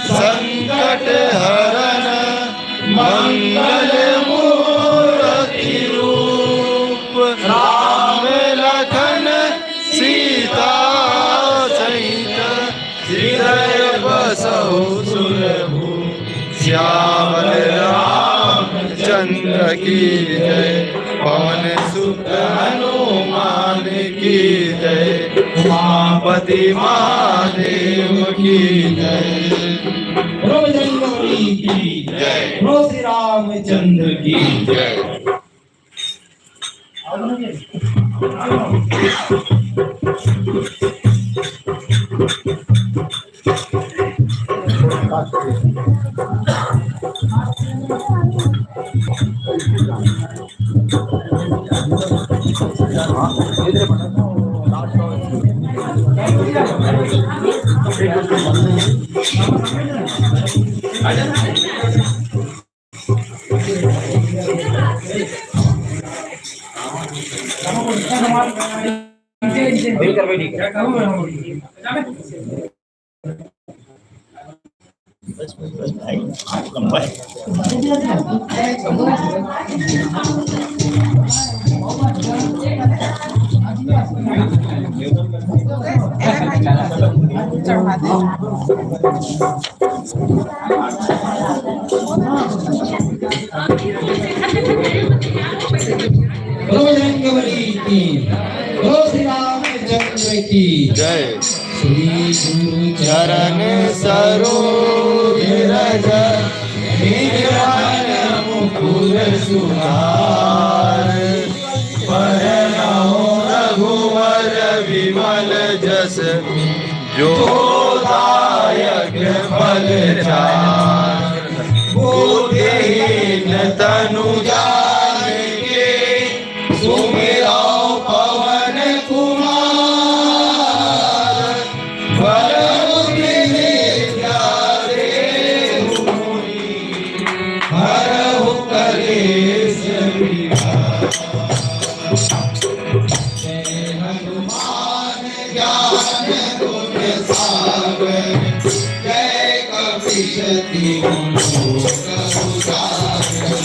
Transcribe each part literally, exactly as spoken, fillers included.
संकट हरण मंगल मूर्ति रूप, राम लखन सीता सहित हृदय बसहु सुरभु। सियावर रामचंद्र की जय, पवन सुत हनुमान की जय, उमापति महादेव की जय। बोलो बजरंग बली की जय, बोलो श्री रामचंद्र की जय। लंबा है। बोलो बजरंग बली की, बोलो श्री रामचंद्र की जय। श्री गुरु चरण सरोज रज निज मन मुकुर सुधार। बरनउँ रघुवर विमल जस जो दायक फल चार। बुद्धिहीन तनु जान के सुमिरौ पवन कुमार। बल बुद्धि विद्या देहु मोहि हरहु कलेश विकार। जय हनुमान ज्ञान गुण सागर, जय कपीस तिहु लोक उजागर।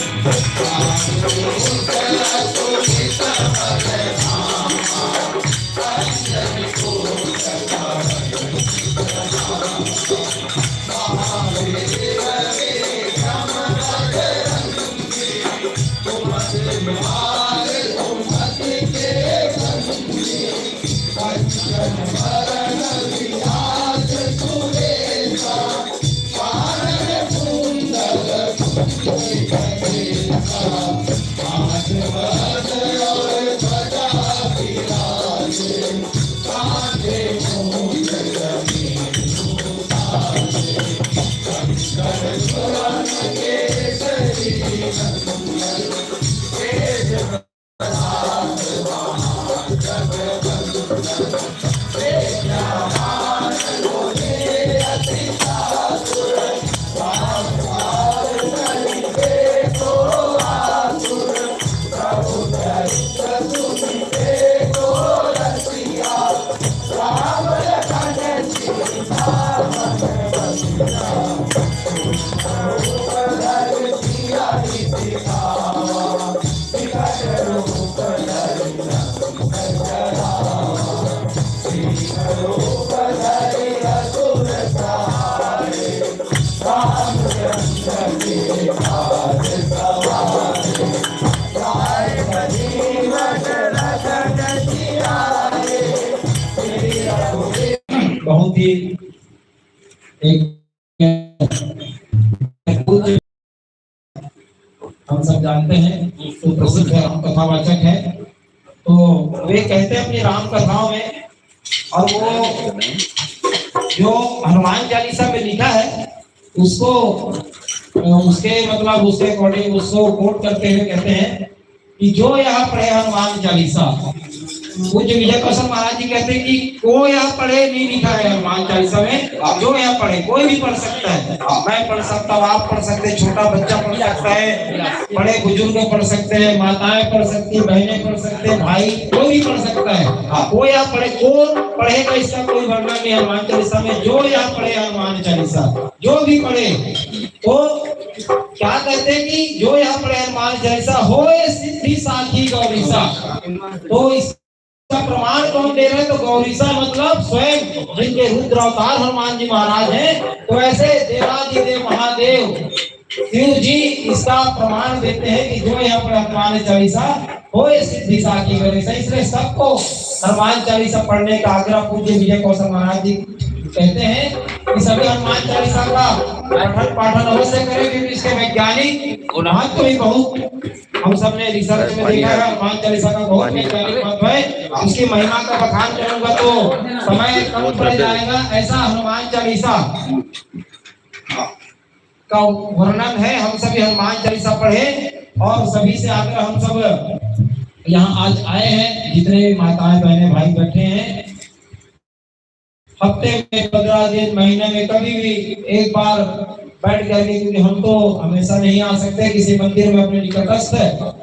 बहुत ही एक हम सब जानते हैं, सुप्रसिद्ध राम कथावाचक है। तो वे कहते हैं अपनी राम कथाओं में, और वो जो हनुमान चालीसा में लिखा है, उसको, उसके, मतलब, उसके अकॉर्डिंग, उसको कोट करते हुए कहते हैं कि जो यह पढ़े हनुमान चालीसा, पूज्य विजय कौशल महाराज जी कहते हैं कि को यह पढ़े, नहीं लिखा है हनुमान चालीसा में, जो यह पढ़े, कोई भी पढ़ सकता है। मैं पढ़ सकता हूँ, आप पढ़ सकते हैं, छोटा बच्चा पढ़ सकता है, बड़े बुजुर्ग पढ़ सकते हैं, माताएं पढ़ सकती हैं, बहनें पढ़ सकते हैं, भाई, कोई भी पढ़ सकता है। हाँ, को यह पढ़े, कौन पढ़ेगा, इसका कोई वर्णन नहीं हनुमान चालीसा में। जो यह पढ़े हनुमान चालीसा, जो भी पढ़े, तो क्या कहते हैं कि जो यह पढ़े हनुमान चालीसा, होए सिद्धि साखी गौरीसा। तो इसका प्रमाण कौन दे रहे हैं? तो गौरीसा मतलब स्वयं जिनके रुद्र अवतार हनुमान जी महाराज हैं। तो ऐसे देवादिदेव महादेव शिव जी इसका प्रमाण देते हैं कि जो यह पढ़े हनुमान चालीसा, होए सिद्धि साखी गौरीसा। इसलिए सबको हनुमान चालीसा पढ़ने का आग्रह पूज्य विजय कौशल महाराज जी कहते हैं कि सभी हनुमान चालीसा का पठन पाठन अवश्य करें, क्योंकि इसके वैज्ञानिक महत्व भी बहुत, हम सब ने रिसर्च में देखा है, हनुमान चालीसा का बहुत वैज्ञानिक महत्व है। उसकी महिमा का बखान करूंगा तो समय कम पड़ जाएगा। ऐसा हनुमान चालीसा का वर्णन है। हम सभी हनुमान चालीसा पढ़े और सभी से आकर हम सब यहाँ आज आए हैं, जितने भी माताएं, बहनें, भाई बैठे हैं, हफ्ते में, पंद्रह दिन, महीने में कभी भी एक बार बैठ करके, क्योंकि हम तो हमेशा नहीं आ सकते किसी मंदिर में अपने निकटस्थ,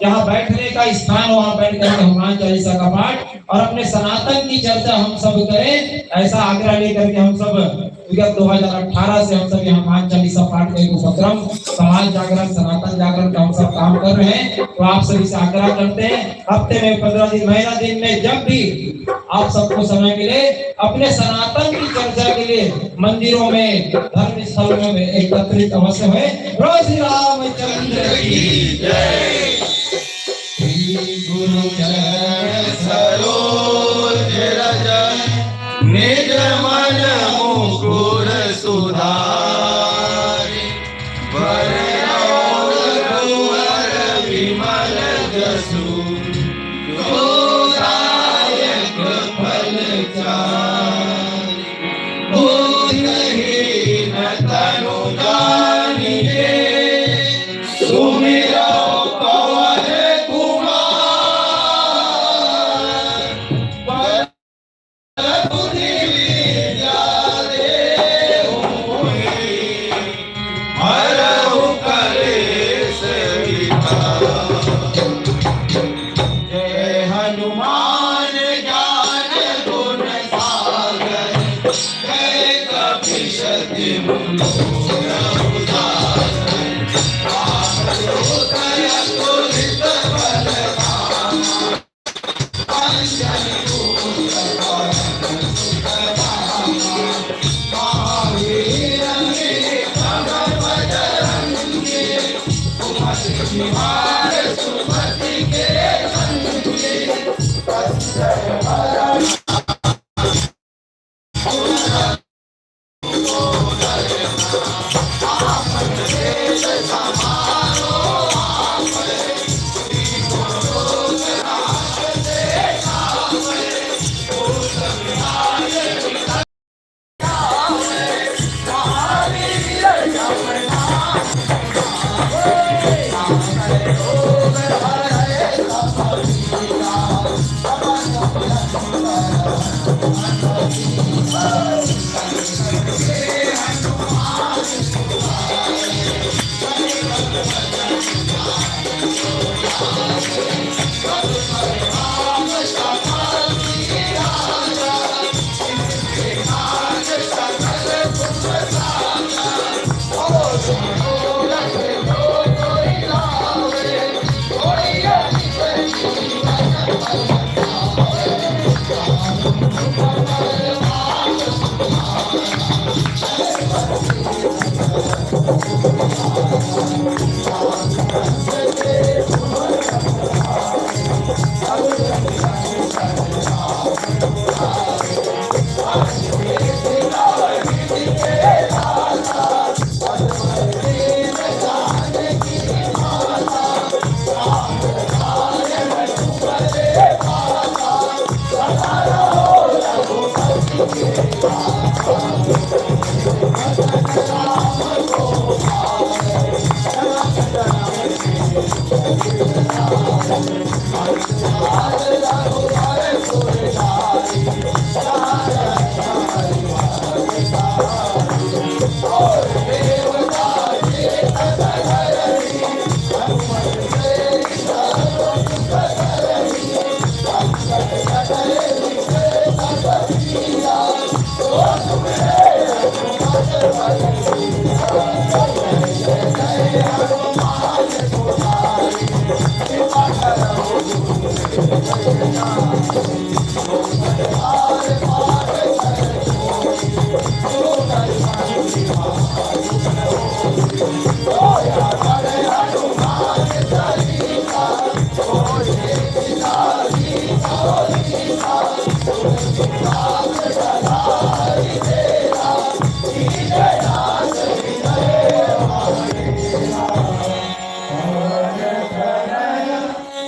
जहाँ बैठने का स्थान, वहाँ बैठ करके हनुमान चालीसा का पाठ और अपने सनातन की चर्चा हम सब करें, ऐसा आग्रह लेकर के हम सब विगत दो हज़ार अठारह से हम सब ये हनुमान चालीसा पाठ का एक उपक्रम, समाज जागरण, सनातन जागरण का हम सब काम कर रहे हैं। तो आप सभी से आग्रह करते हैं, हफ्ते में पन्द्रह दिन, महीना दिन में जब भी आप सबको समय मिले, अपने सनातन की चर्चा के लिए मंदिरों में, धर्म स्थलों में एकत्रित अवश्य हुए। बोलो श्री रामचंद्र की जय। श्री गुरु चरण सरोज रज, निज मन मुकुर सुधारि। वरनौ रघुवर विमल जसु, जो दायक फल चारि। बुद्धिहीन तनु जानिके, सुमिरौ पवन कुमार। बल बुद्धि विद्या देहु मोहि, हरहु कलेश विकार। जय हनुमान ज्ञान गुण सागर, जय कपीस तिहु लोक उजागर। राम दूत अतुलित बल धामा,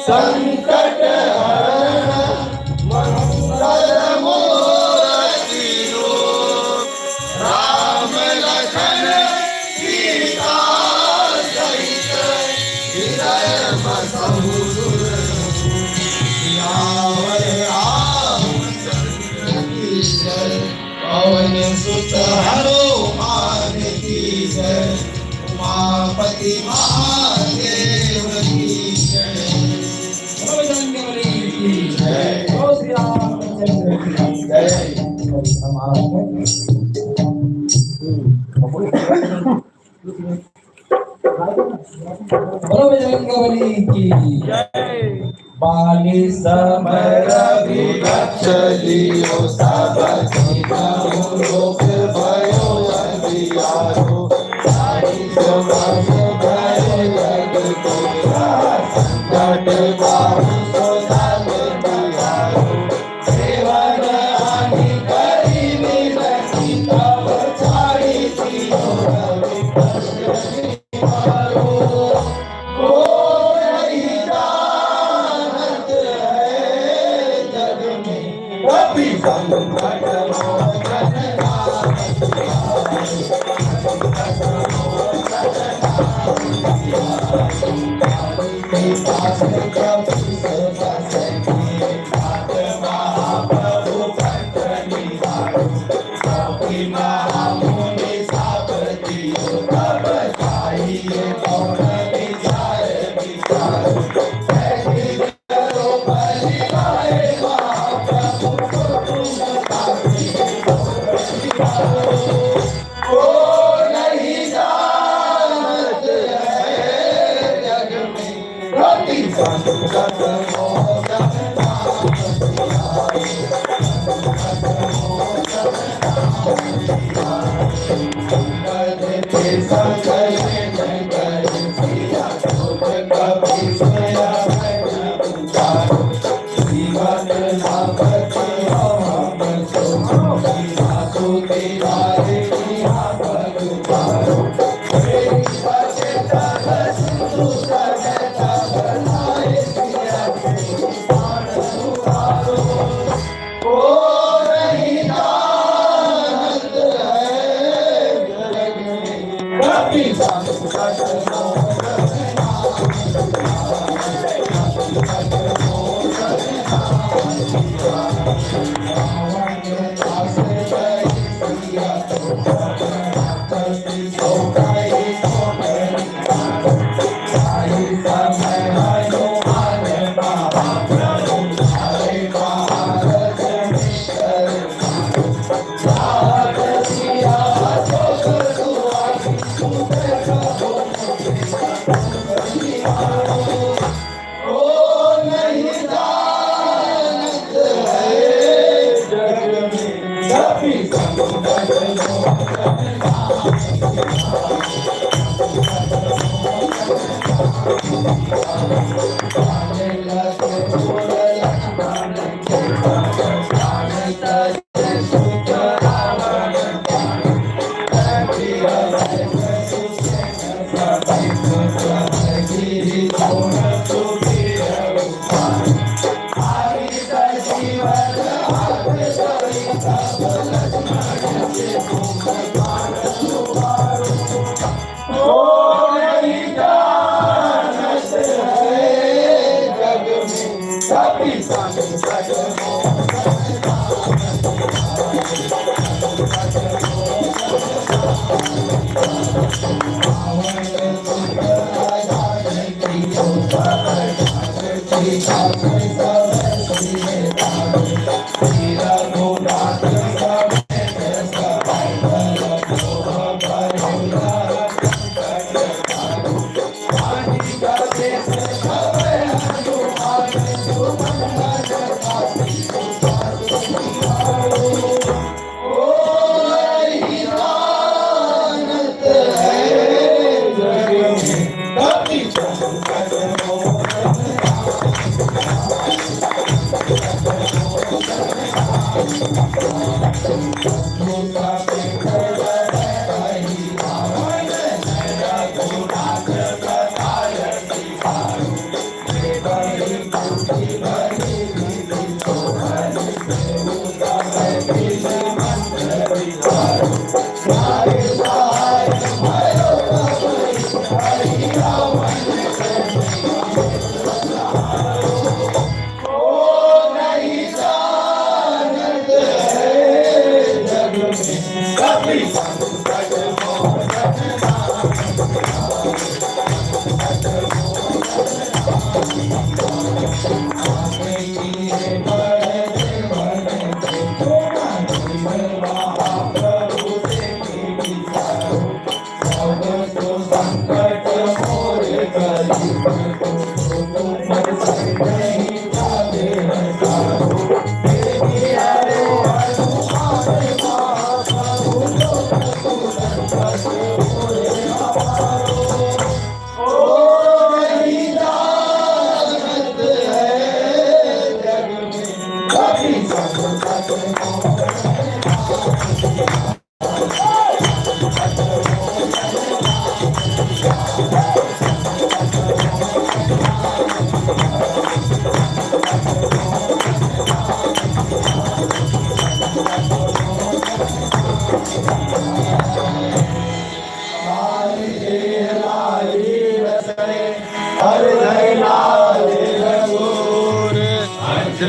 संकट हरण मंगल मूरति रूप, राम लखन सीता सहित हृदय बसहु सुर। सियावर रामचंद्र की जय। पवन सुत हनुमान की जय। उमापति महादेव की जय। बजरंग बली की जय। जय श्री राम। हम आ रहे हैं। बोलो बजरंग बली की। बाली समर विपक्ष लियो, सब कीनहु लोक भयो अंधियारो। बाली समर भय जग कीरा, संकट बाहु सो जग निहारो। सेवन हानि करी विनती, तब छाड़ी दियो रवि।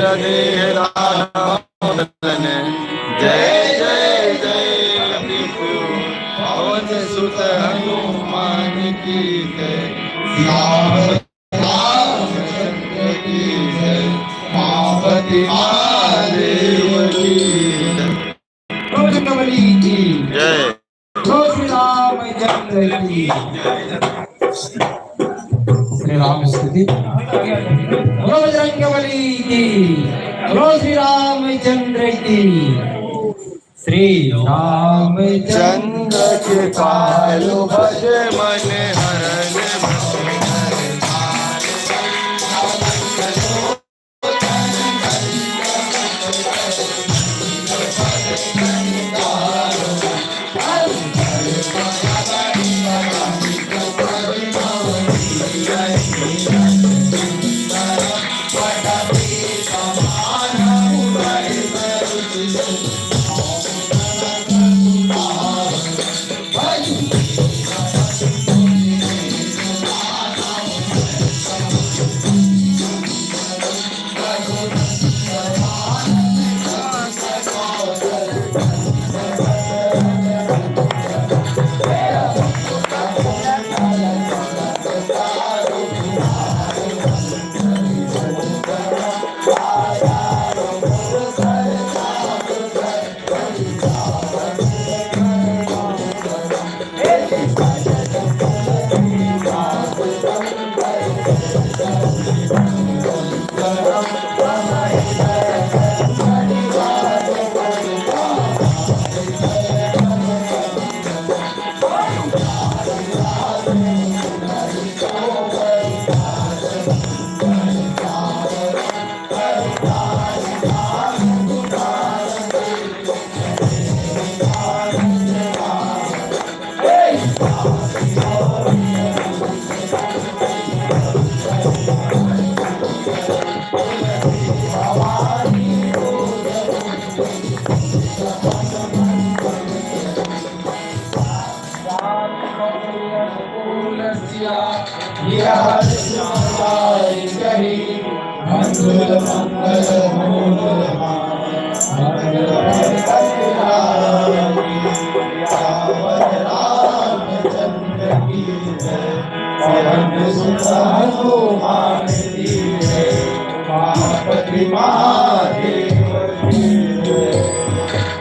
देह दानव दल। जय जय जय विष्णु पवन सुत हनुमान की जय। श्री राम रामचंद्र की जय। पार्वती महादेव की जय। बजरंगबली की जय। श्री रामचंद्र की श्री राम स्तुति। बोलो बजरंगबली की। बोलो श्री रामचंद्र की। श्री रामचंद्र कृपालु भज मन हरण।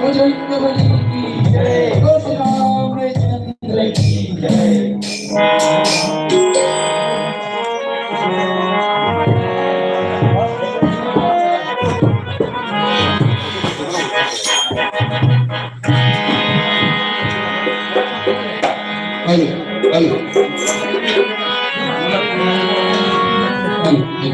बजरंगबली की जय। श्री रामचंद्र की जय। Hello, hello. Hello, hello. Hello.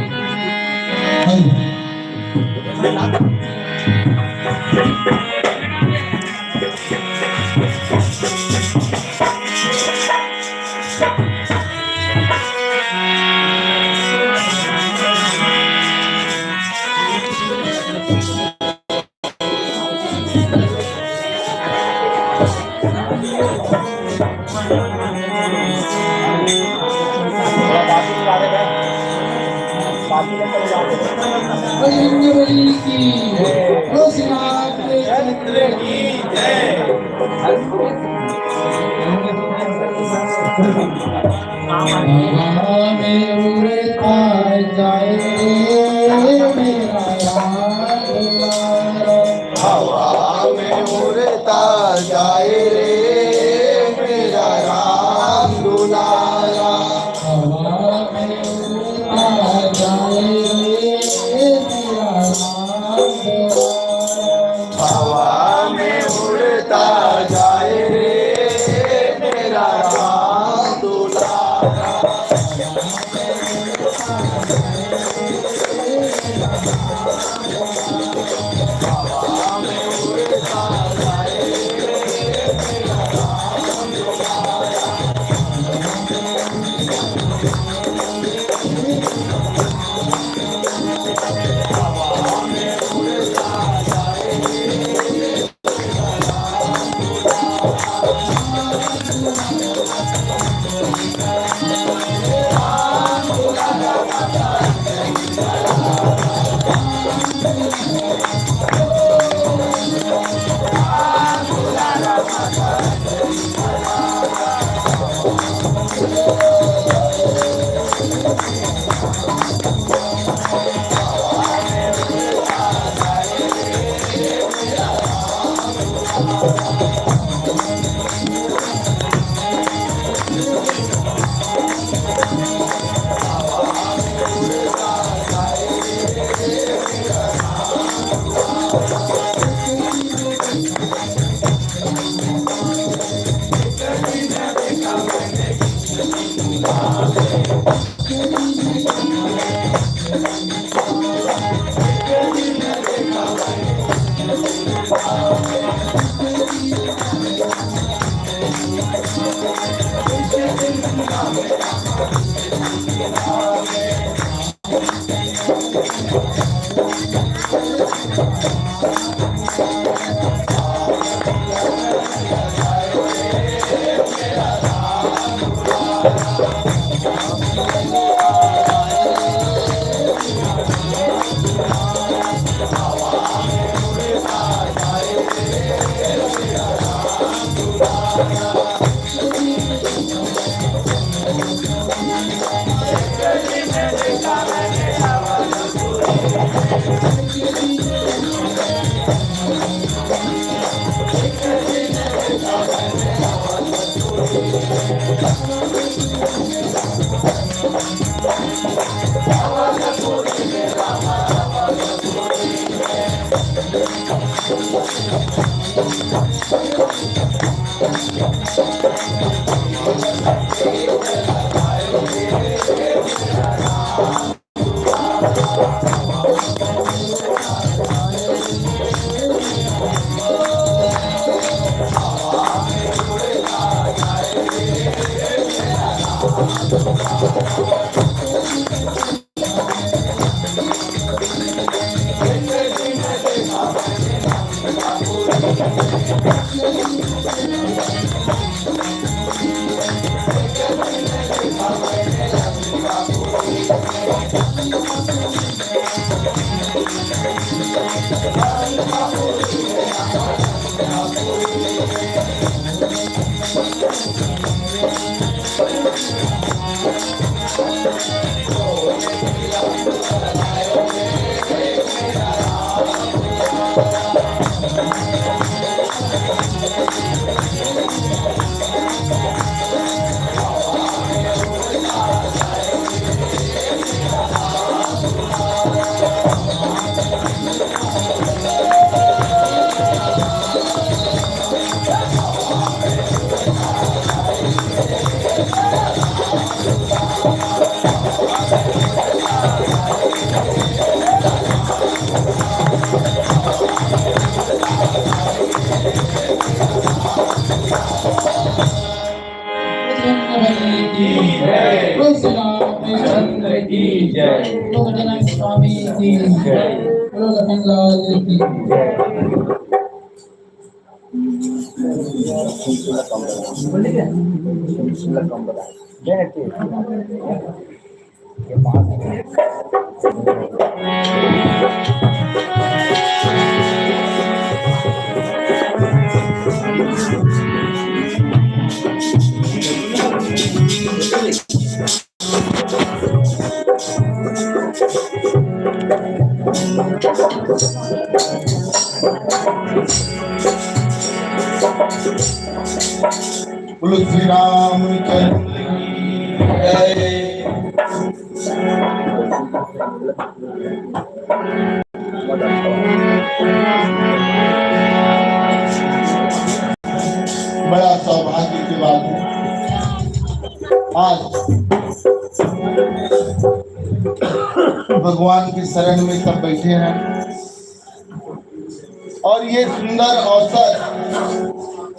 Bajrangbali की, श्री रामचंद्र की जय। हवा में उड़ता जाए रे मेरा राम दुलारा। हवा में उड़ता जाए रे मेरा राम दुलारा। हवा में उड़ता जाए रे मेरा राम दुलारा। हवा में उड़ता जाए रे मेरा राम दुलारा। बजरंग बली की जय। बोल श्री रामचंद्र की जय। बोल बजरंग स्वामी की जय। बोलो लखन लाल की जय। बोलो श्री रामचंद्र की जय। बड़ा सौभाग्य की बात है, आज भगवान के शरण में सब बैठे हैं और ये सुंदर अवसर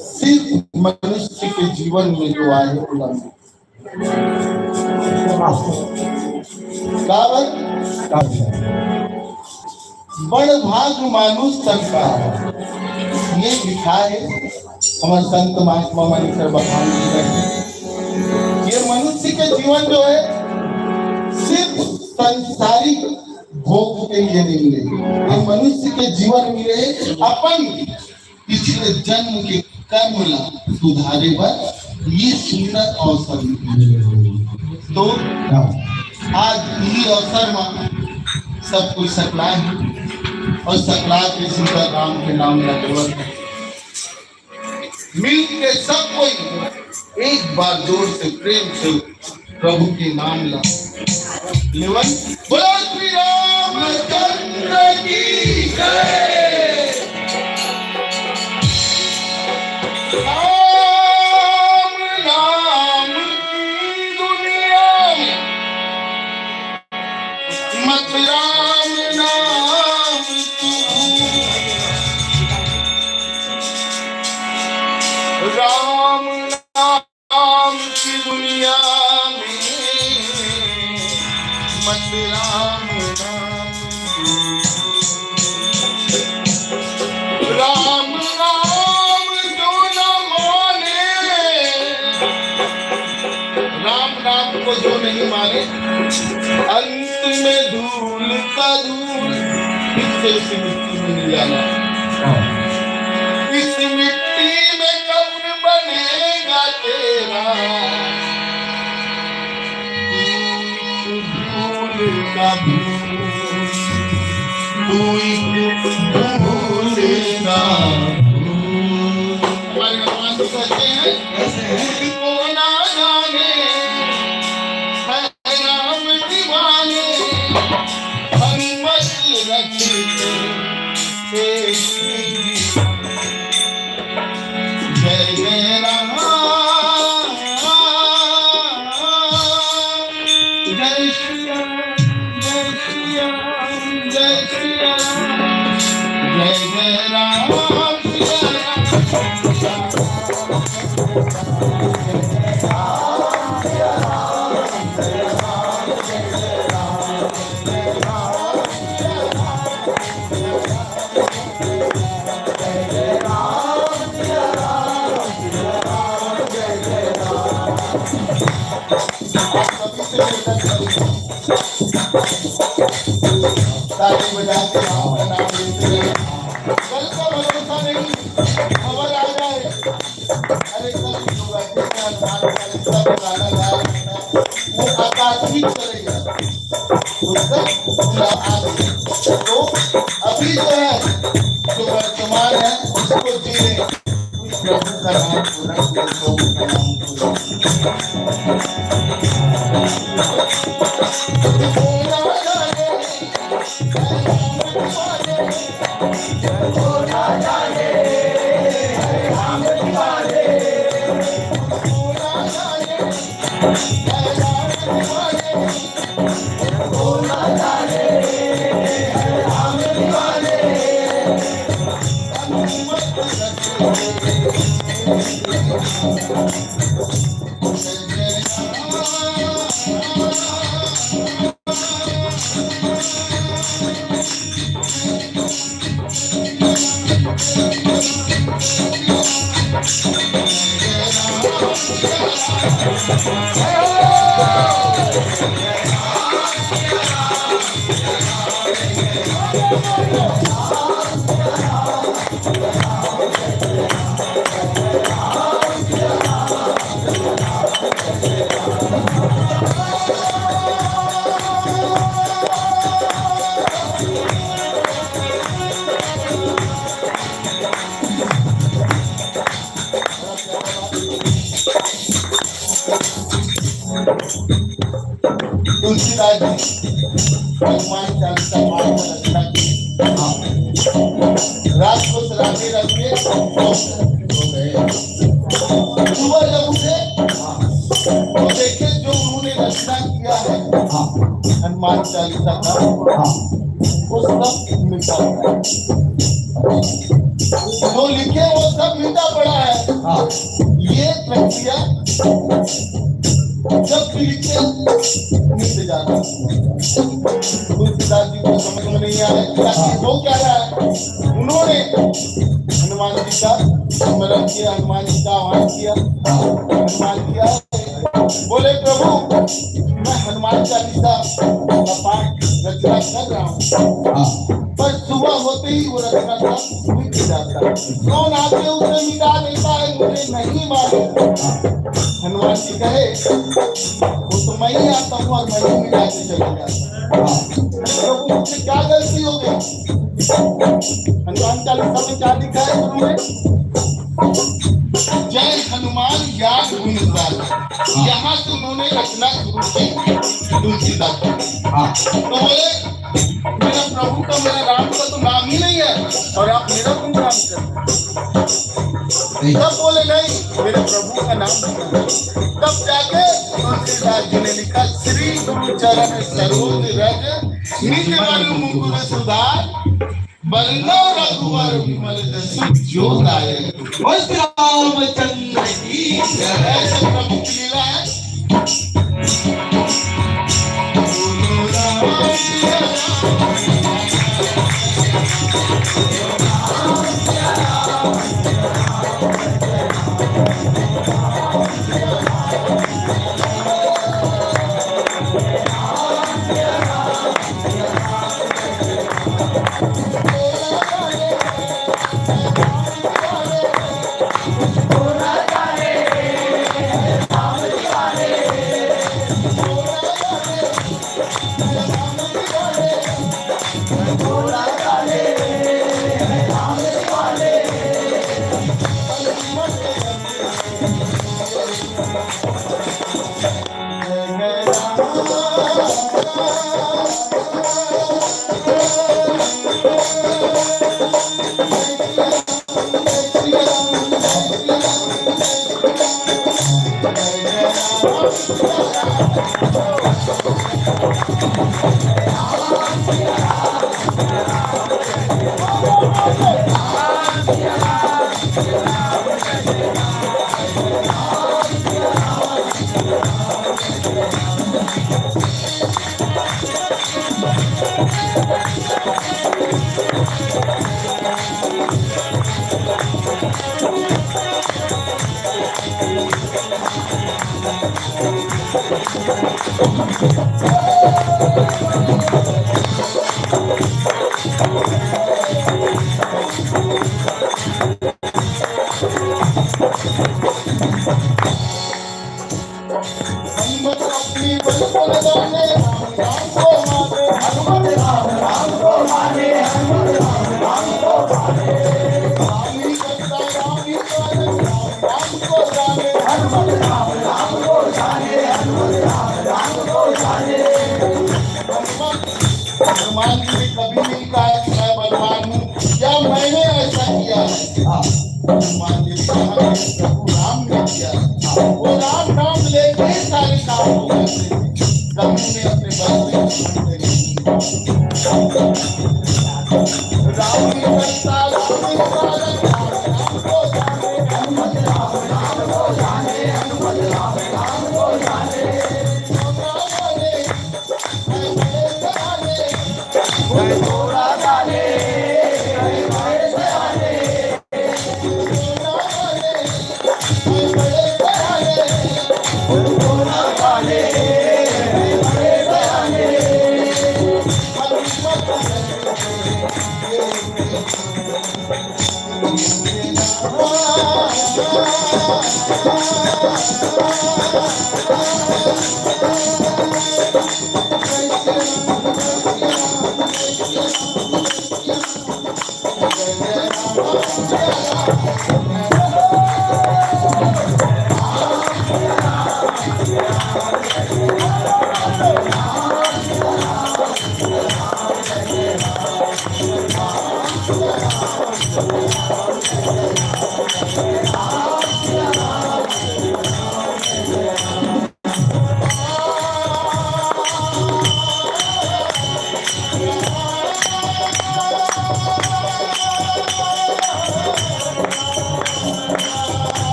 सिर्फ मनुष्य के जीवन में जो आए, वो लम्हे। का बात? बड़ भाग मानुष तन का, ये लिखा है हमारे संत महात्मा मन के बखान में। ये मनुष्य के जीवन जो है, सिर्फ सांसारिक भोग के लिए नहीं मिले, ये मनुष्य के जीवन मिले अपन पिछले जन्म के कर्म ला सुधारे बर ये सुंदर अवसर मिले। तो आज ये अवसर में सब कोई सकला है और सकला के सीताराम के नाम ला लेवत है। मिल के सब कोई एक बार जोर से, प्रेम से प्रभु के नाम ला लेवन। बोलो श्री रामचंद्र की जय। राम नाम की दुनिया में मत राम नाम तू। राम नाम की दुनिया में मत राम नाम तू। राम नाम जो न माने, राम नाम को जो नहीं माने, अंत में धूल का धूल, फिर से उसी मिट्टी में मिल जाना। इस मिट्टी में कब्र बनेगा तेरा, धूल का धूल, तू एक धूल का धूल। हमारे भगवान तो कहते हैं, कैसे हैं? मुझको ना जाने है राम दीवाने, हम बस रखते हैं। जय जय राम, जय श्री राम, जय श्री राम, जय श्री राम, जय जय राम, जय राम। ताली बजा के राम का नाम लेते हैं। कल का भरोसा नहीं, खबर आ जाए। अरे, कल की जो बैठे हैं, हनुमान चालीसा पुराना गा रहे हैं, वो आकाशीय चले गए। तो सब पूरा आ गया। तो अभी जो है, जो वर्तमान है, उसको जी लें। प्रभु का नाम पूरा, प्रभु का नाम पूरा। तुलसीदास जी हनुमान चालीसा पाठ में रचना की। हाँ। रात को सराहते रहते सो गए। सुबह जब उठे, हाँ, तो देखे जो उन्होंने रचना किया है, हाँ, हनुमान चालीसा का, हाँ, वो सब मिटा हुआ है। जो लिखे वो सब मिटा पड़ा है। हाँ। ये प्रक्रिया जब भी लिखे, मिट जाता है। तुलसीदास जी को समझ में नहीं आया कि आखिर हो क्या रहा है। उन्होंने हनुमान जी का स्मरण किया, हनुमान जी का आह्वान किया, हनुमान जी आए, बोले, "प्रभु, मैं हनुमान चालीसा का पाठ रचना कर रहा हूँ, हाँ। पर तू हुआ होते ही वो रचना का मिट जाता है। कौन आके उसे मिटा देता है, मुझे नहीं मालूम। हनुमान जी कहे, वो तो मैं ही आता हूँ और मैं ही मिटा के चला जाता हूँ। प्रभु, मुझसे क्या गलती हो गई? हनुमान चालीसा में क्या लिखा है शुरू में? जय हनुमान ज्ञान गुण सागर। यहाँ से उन्होंने रचना शुरू की तुलसीदास जी ने। हाँ। तो बोले, मेरा प्रभु का, मेरा राम का तो नाम ही नहीं है और आप मेरा गुणगान कर रहे हैं। तब बोले, नहीं, मेरे प्रभु का नाम है। तब जाके तुलसीदास जी ने लिखा, श्री गुरु चरण सरोज रज निज मन मुकुर सुधार, बरनउँ रघुबर विमल जसु जो दायक। बोल श्री रामचंद्र की जय। ऐसे प्रभु की लीला है। हनुमान जी ने कभी नहीं कहा कि मैं बलवान हूँ या मैंने ऐसा किया है। हाँ, हनुमान जी ने कहा कि प्रभु राम ने किया है। वो राम नाम लेके ही सारे काम हो जाते हैं। कभी उन्हें अपने बल पे घमंड नहीं किया। राम ही करता, राम ही पालन, राम को जाने, हनुमत राम, राम को जाने, हनुमत राम, राम को जाने।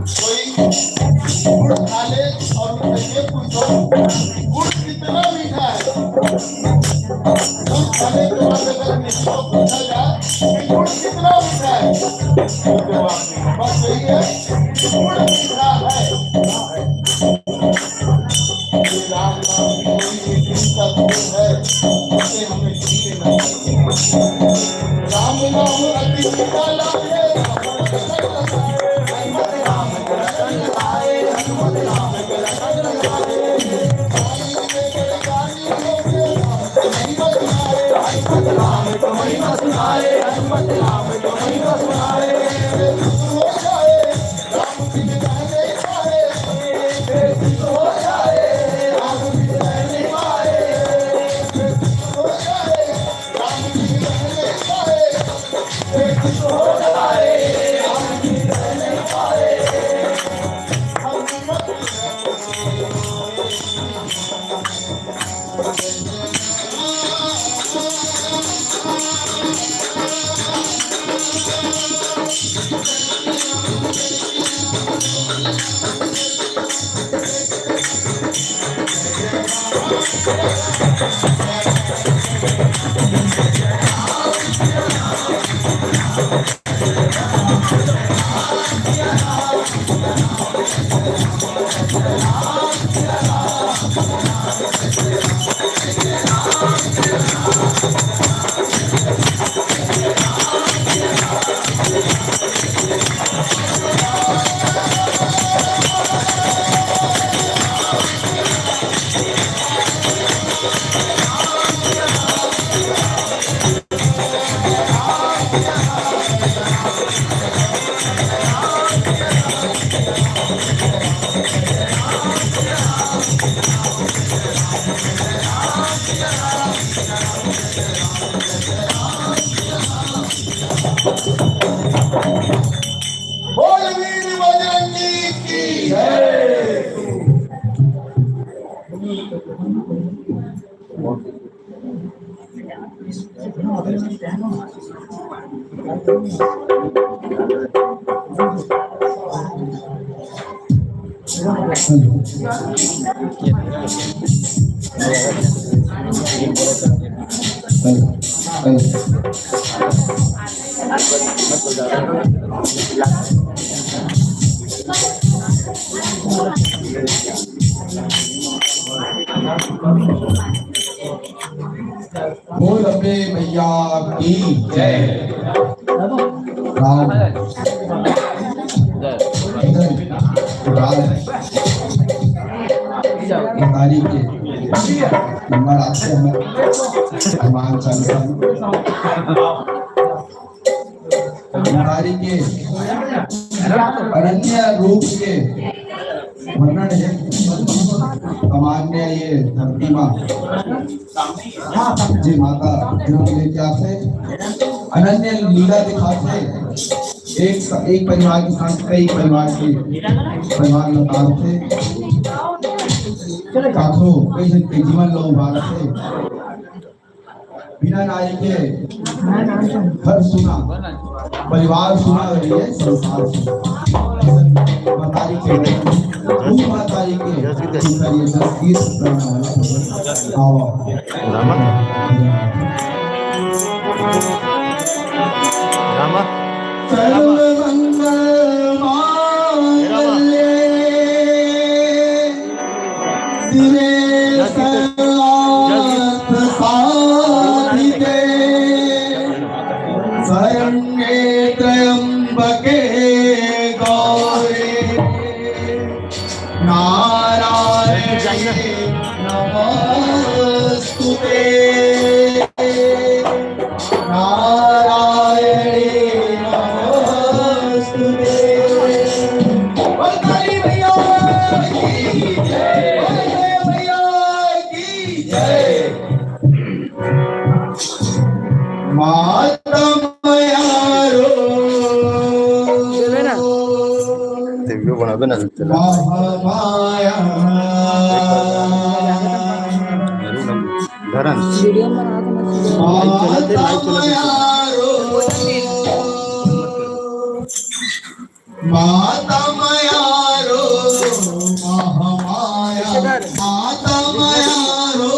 कोई गुड़ खा ले और उनसे ये पूछो, गुड़ कितना मीठा है? गुड़ खाने के बाद अगर किसी को पूछा जाए कि गुड़ कितना मीठा है, तो जवाब देगा, बस यही है कि गुड़ मीठा है। ये राम नाम की कोई भी दिल का गुण है, उसे हमें जीना चाहिए। राम नाम अति मीठा लागे। बोल वीर बजरंगी की जय। बोल अम्बे मैया की जय। राम इधर उड़ा ले। मतारी के नंबर आते हैं हनुमान चालीसा में। मतारी के अनन्य रूप के वर्णन हे। अमान्य ये धरती माँ, जे माता जन्म लेके आथे, अनन्य लीला दिखाथे, एक, एक परिवार के साथ कई परिवार के, परिवार लौटाथे, लाखों कई जन के जीवन ला उबारथे। बिना नारी के घर सुना, परिवार सुना रही है, संसार सुना। मतारी के, तू मतारी के, तू करिए दस गीत करने वाला भगवान। आवा। रामा। सर्वमंगल मांगल्ये शिवे सर्वार्थ साधिके शरण्ये त्र्यंबके गौरी नारायणे नमोस्तुते। नारायणे नमोस्तुते। बोल काली मैया की जय। धरन। वीडियो में आ के मत video। लाइव चलत हे, लाइव चलत हे। माता माया रो, महामाया, माता माया रो।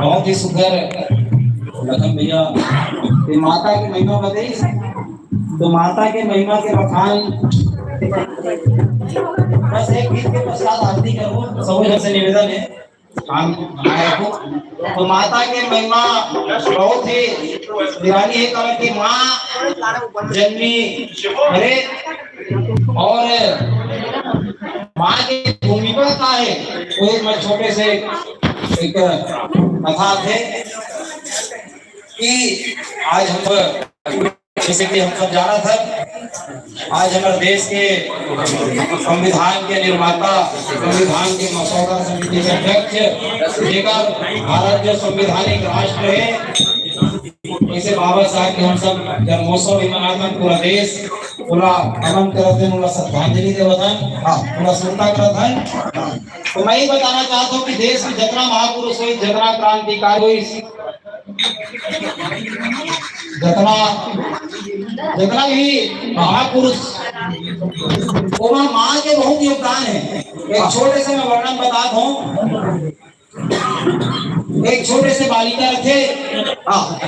बहुत ही सुंदर लखन भैया, ये माता के महिमा बताइस। तो माता के महिमा के बखान, बस एक गीत के पश्चात आरती करबो। सबो जन से निवेदन है, हम बनाए रखो। तो माता के महिमा बहुत ही निराली है, कारण कि माँ जन्मी, अरे, और माँ की भूमिका का है, वो एक मैं छोटे से एक कथा थे कि आज हम, जैसे कि हम सब जाना था, आज हमारे देश के संविधान के निर्माता, संविधान के मसौदा समिति के अध्यक्ष, जेकर भारत जो संवैधानिक राष्ट्र है, वैसे बाबा साहब के हम सब जन्मोत्सव भी मनाथन, पूरा देश पूरा नमन करत हन, पूरा श्रद्धांजलि देवत हन, हाँ, पूरा सुरता करत हन। तो मैं ये बताना चाहता हूँ कि देश में जितना महापुरुष हुई, जितना क्रांतिकारी हुई, जितना, जितना भी महापुरुष, ओमा माँ के बहुत योगदान है। एक छोटे से मैं वर्णन बता दूं, एक छोटे से बालिका रथे, हाँ,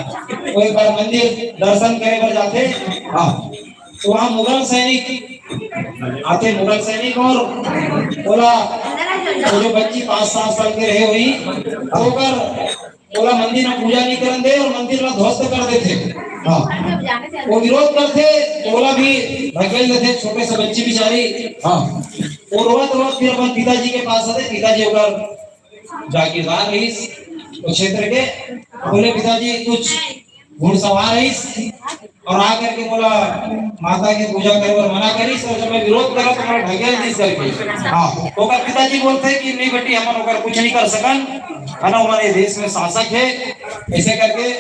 वो एक बार मंदिर दर्शन करे बर जाथे, हाँ, तो वहाँ मुगल सैनिक आथे, मुगल सैनिक, और ओला, वो जो बच्ची पाँच सात साल के रहे हुई, तो ओकर ओला मंदिर में पूजा नहीं करन दे और मंदिर ला ध्वस्त कर देथे। हाँ, वो विरोध करथे तो ओला भी ढकेल देथे, छोटे से बच्ची बिचारी। हाँ, वो रोवत रोवत फिर अपन पिताजी के पास आथे, पिताजी ओकर जागीरदार रहिस वो क्षेत्र के, बोले, "पिताजी कुछ घुड़सवार रहिस और आ करके मोला माता के पूजा करे बर मना करिस और जब मैं विरोध करा तो मोला ढकेल दिस," करके। हाँ, तो ओकर पिताजी बोलथे कि, "नहीं बेटी, हमन ओकर कुछ नहीं कर सकन, है ना, हमारे देश में शासक है," ऐसे करके।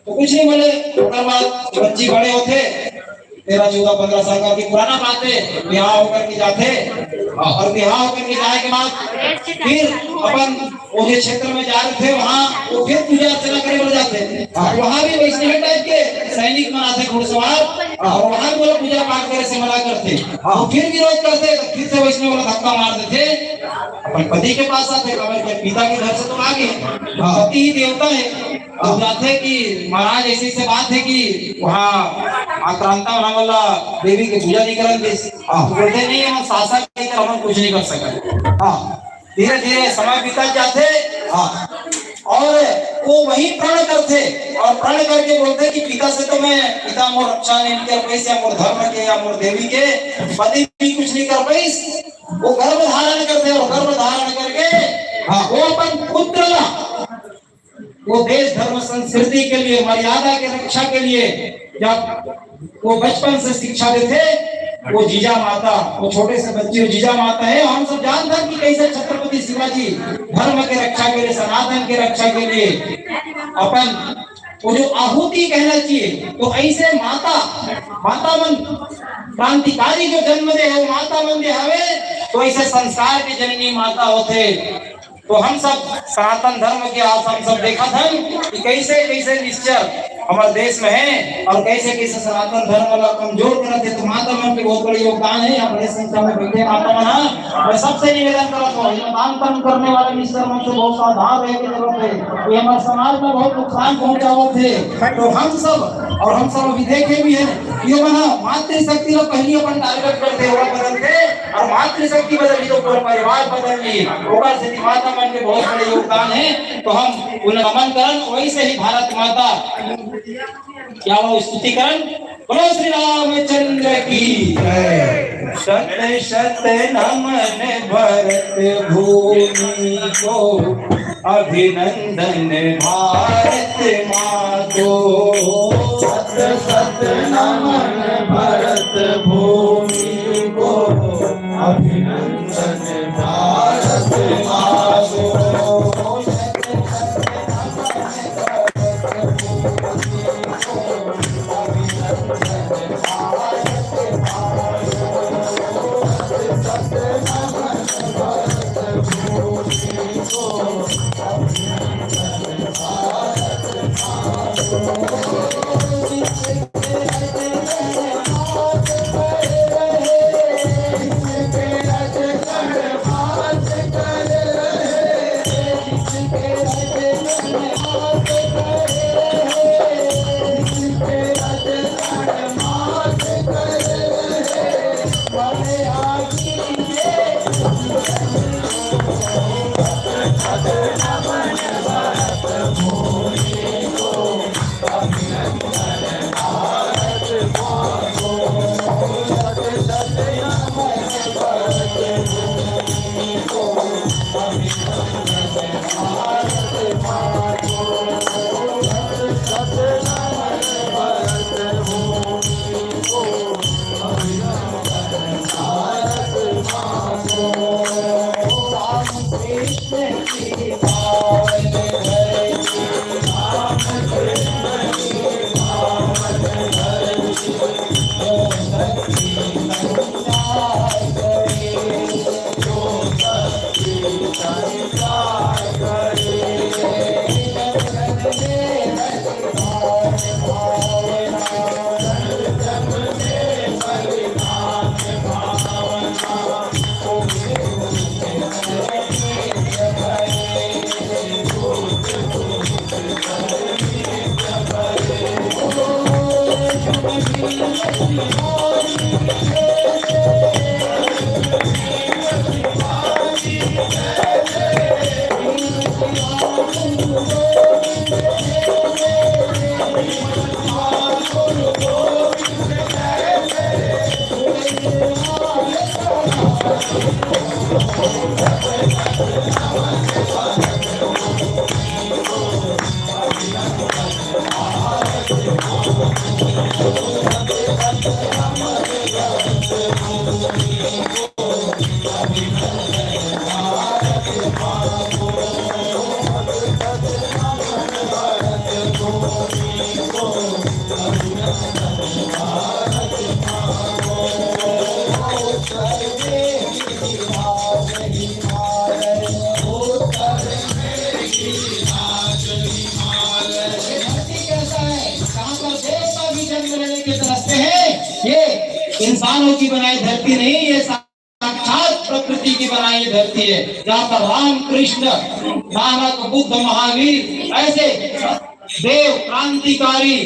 तो कुछ नहीं बोले। ओकर बाद बच्ची बड़े होथे, तेरह, चौदह, पन्द्रह साल का, कि पुराना बात है, बिहाव होकर के जाथे। हाँ। और बिहाव होकर के जाए के बाद फिर अपन वो जे क्षेत्र में जा रहे थे, वहाँ वो फिर पूजा अर्चना करे बर जाथे। हाँ। और वहाँ भी वैष्णव टाइप के सैनिक मन आथे, घुड़सवार, हाँ। और वहाँ भी वो लोग पूजा पाठ करे से मना करथे। हाँ। वो फिर विरोध करथे, तो फिर से वैष्णव वाला धक्का मार देथे। अपन पति के पास आथे, काबर के पिता के घर से तो आ गए, हाँ। पति ही देवता है। तो जाथे कि महाराज, ऐसी से बात है कि वहाँ आक्रांता होने वाला देवी के पूजा नहीं करन दिस। हाँ। तो बोलथे, "नहीं, हम शासन के, हम कुछ नहीं कर सकते।" हाँ। धीरे धीरे समय बीतत जाथे। हाँ। और वो वही प्रण करथे और प्रण करके बोलथे कि पिता से तो मैं, पिता मोर रक्षा नहीं कर पाइस, या मोर धर्म के, या मोर देवी के, पति भी कुछ नहीं कर पाइस। वो गर्भ धारण करथे और गर्भ धारण करके, हाँ। वो अपन पुत्र ला वो देश, धर्म, संस्कृति के लिए, मर्यादा के रक्षा के लिए, जब वो बचपन से शिक्षा देथे, वो जीजा माता, वो छोटे से बच्चे, वो जीजा माता है। हम सब जानथन कि कैसे छत्रपति शिवाजी धर्म के रक्षा के लिए, सनातन के रक्षा के लिए अपन वो जो आहुति कहना चाहिए, तो ऐसे माता, माता मन क्रांतिकारी जो जन्म दे है, वो माता मन दे हवे, तो ऐसे संस्कार के जननी माता होथे। तो हम सब सनातन धर्म के आज हम सब देखत हन कि कैसे कैसे निश्चर हमर देश में है और कैसे कैसे सनातन धर्म ला कमजोर करत है। तो माता मन के बहुत बड़े योगदान है। यहाँ बड़े संख्या में बैठे माता मन ह, मैं सबसे निवेदन करत हूँ, ये दान कर्म करने वाले निश्चर मन से बहुत सावधान रहे के जरूरत है। ये हमारे समाज में बहुत नुकसान पहुंचावत है। तो हम सब, और हम सब अभी देखे भी हैं, ये मन ह मातृशक्ति ला पहली अपन टारगेट करते, ओला बदलते, और मातृशक्ति बदलही तो पूरा परिवार बदलही। ओकर सेती माता मन के बहुत बड़े योगदान है। तो हम उन्हें नमन करन, वैसे ही भारत माता क्या वो स्तुति करन। बोलो श्री रामचंद्र की जय। शत शत नमन भरत भूमि को, अभिनंदन भारत माँ को। शत शत नमन भरत भूमि को, अभिनंदन भारत माँ को। धरती कैसा है? कहाँ पर देवता भी जन्म लेने के तरसते हैं। ये इंसानों की बनाई धरती नहीं, ये साक्षात प्रकृति की बनाई धरती है, जहाँ पर राम, कृष्ण, नानक, बुद्ध, महावीर, ऐसे देव क्रांतिकारी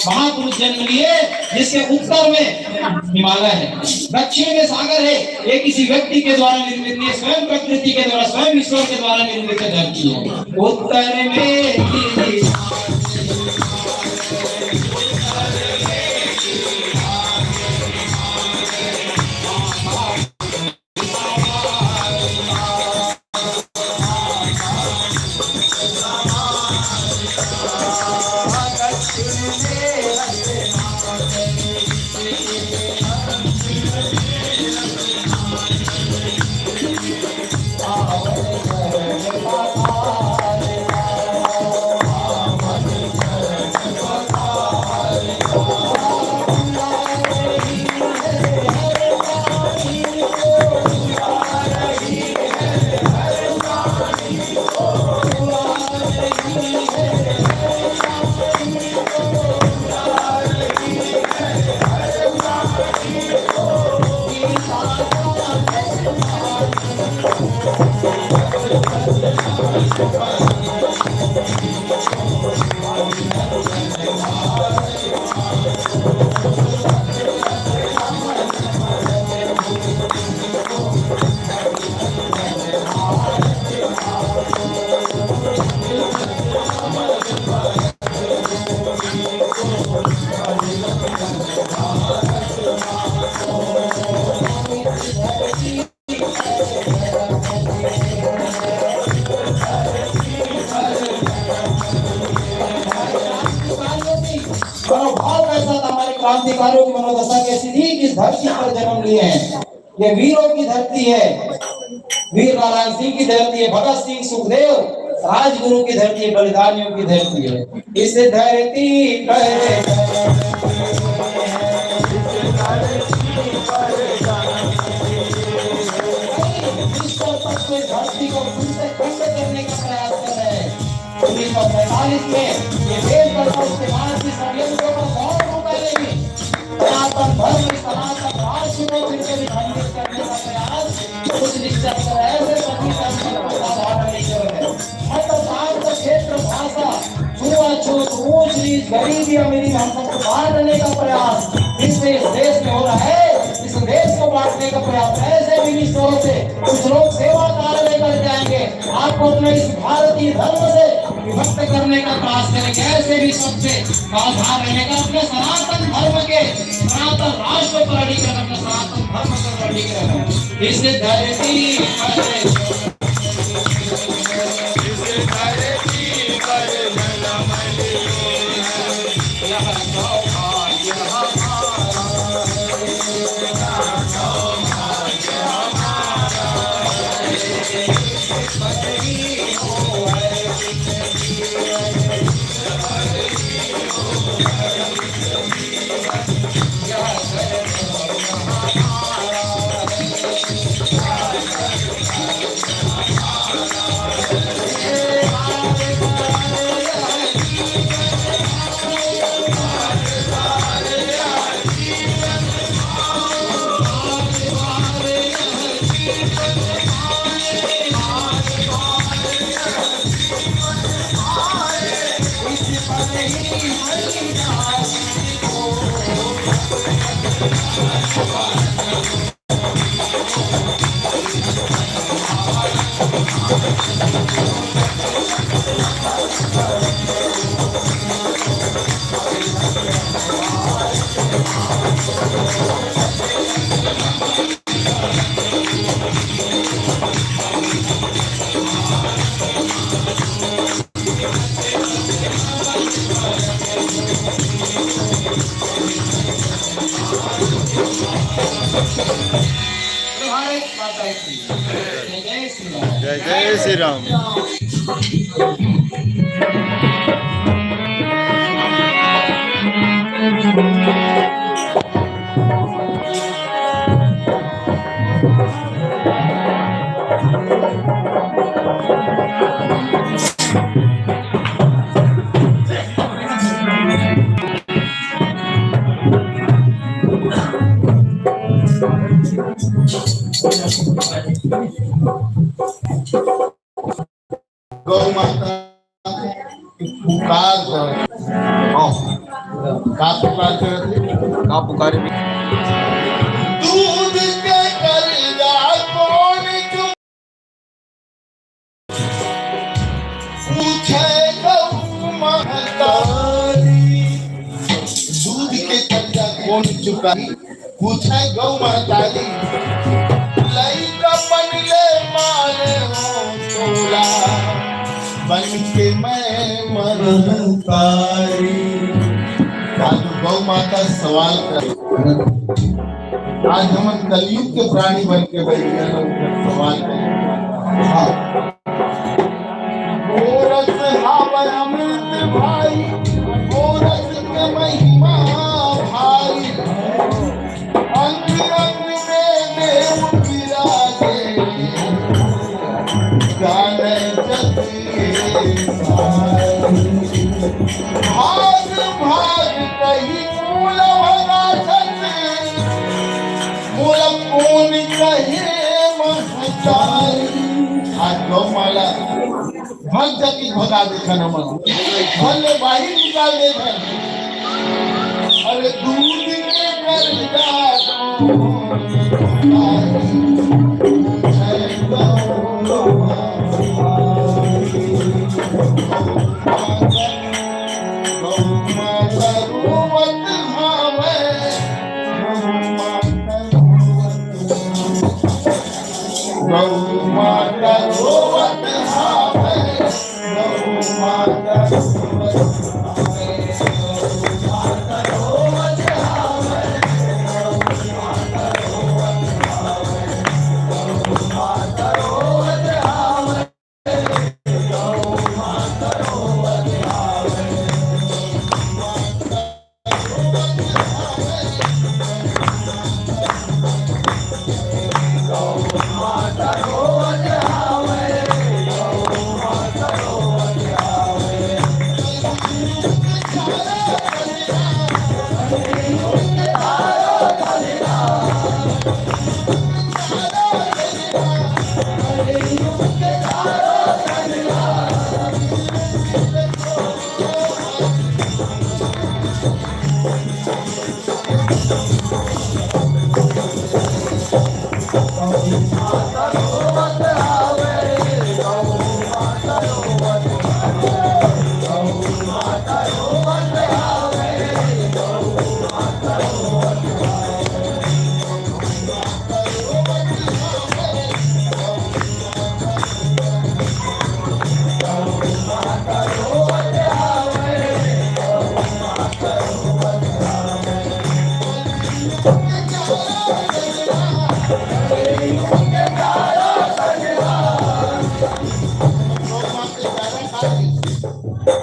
महापुरुष जन्म लिए, जिसके उत्तर में हिमालय है, दक्षिण में सागर है। ये किसी व्यक्ति के द्वारा निर्मित नहीं है, स्वयं प्रकृति के द्वारा, स्वयं ईश्वर के द्वारा निर्मित धरती है। उत्तर में मनोभाव कैसा था हमारे क्रांतिकारियों की, मनोदशा कैसी थी कि इस धरती पर जन्म लिए हैं। ये वीरों की धरती है, वीर नारायण सिंह की धरती है, भगत सिंह, सुखदेव, राजगुरु की धरती है, बलिदानियों की धरती है। इस धरती पर इस धरती को फिर से खंड करने का प्रयास कर रहे हैं। उन्नीस सौ पैंतालीस में ये देश बसा, उसके बाद भी षड्यंत्रों का दौर होता नहीं। सनातन धर्म, सनातन राष्ट्र को फिर से विखंडित करने का प्रयास कुछ निश्चय कर रहे हैं, ऐसे सभी संगठनों का साथ नहीं कर रहे। मतलब, शांत क्षेत्र, भाषा, छुआछूत, ऊंच नीच, गरीबी अमीरी में हम सबको बांटने का प्रयास जिससे इस देश में हो रहा है, इस देश को बांटने का प्रयास ऐसे भी ईश्वरों से कुछ लोग सेवा कार्य लेकर के आएंगे, आपको अपने इस भारतीय धर्म से विभक्त करने का प्रयास करेंगे। ऐसे भी सबसे सावधान रहने का, अपने सनातन धर्म के, सनातन राष्ट्र पर अड़ी रहना, अपने सनातन धर्म पर अड़ी रहना। इस धरती पर भारत माता की जय। जय श्री राम। जय जय श्री राम। गौ माता के पुकार करत। हाँ। का पुकार करत हे? का पुकार हे? दूध के कलरा कौन चु- पूछे गौ महतारी, दूध के कलरा कौन चुकाई? पूछे गौ महतारी, लइका बन ले मारे हो तोला, बन के मैं महतारी। आज गौ माता सवाल कर, आज हमन कलयुग के प्राणी बन के बैठे हैं, सवाल कर। हाँ। गोरस हावय अमृत भाई, गोरस के महिमा भाई। अंग अंग में देव विराजे, जाने जग ये सारे। भाग भाग कही मूल भगा छत, मूल कौन कहे महतारी। आज गौ माला भग जाके भगा देथन हमन, घर ले बाहिर निकाल देथन। अरे दूध के कलरा गौ माता रोवत हावय, गौ माता रोवत हावय।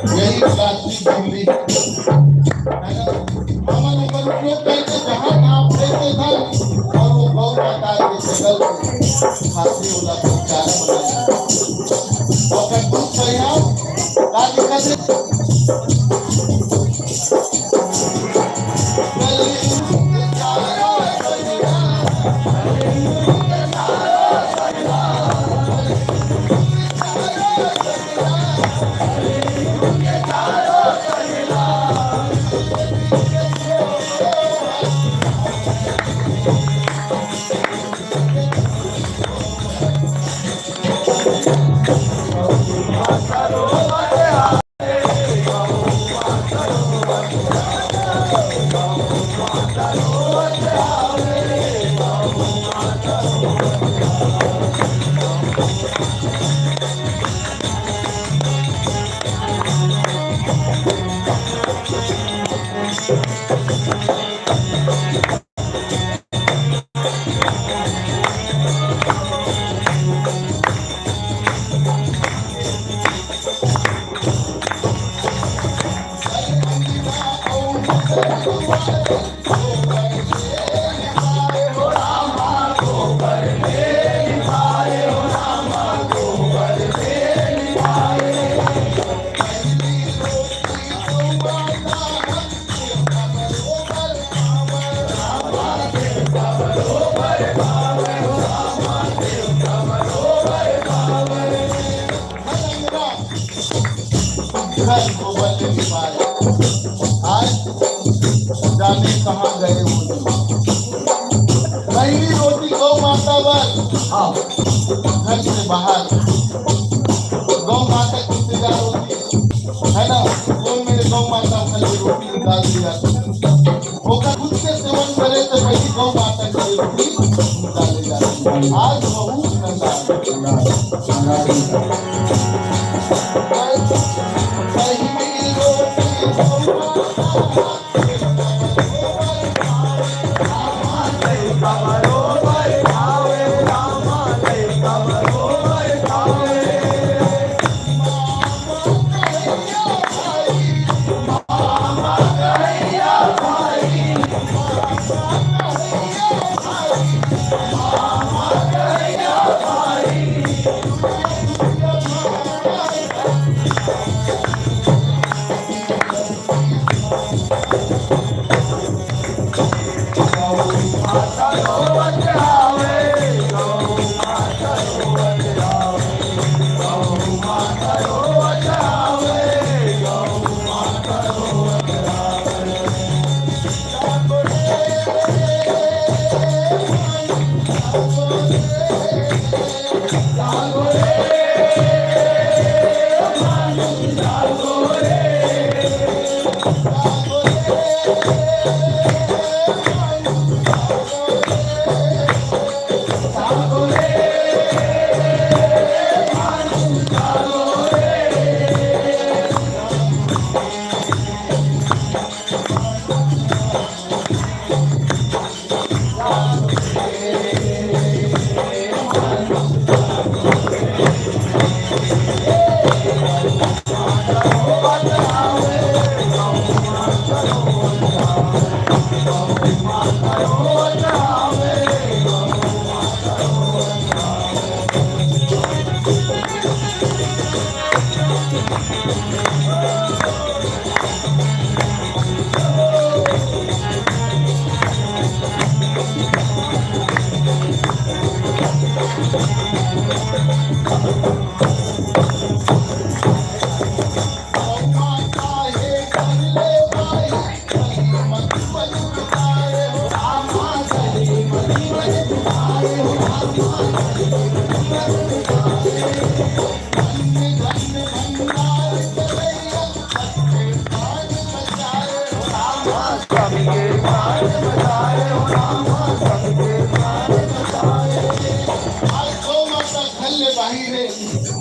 यही प्लास्टिक झिल्ली, है ना? हमन ओकर उपयोग करके जहाँ तहाँ फेंक देथन और वो गौ माता के जंगल में खाते, ओला चारा बना देथे। ओकर दूध बढ़िया, का दिक्कत हे? माता बर, हाँ, घर से बाहर गौ माता के इंतजार होती है ना। वो मेरे गौ माता घर में रोटी निकाल दिया, ओकर खुद के सेवन करे से पहले गौ माता के रोटी निकाले जाती है। आज बहुत ठंडा है। पहली रोटी गौ माता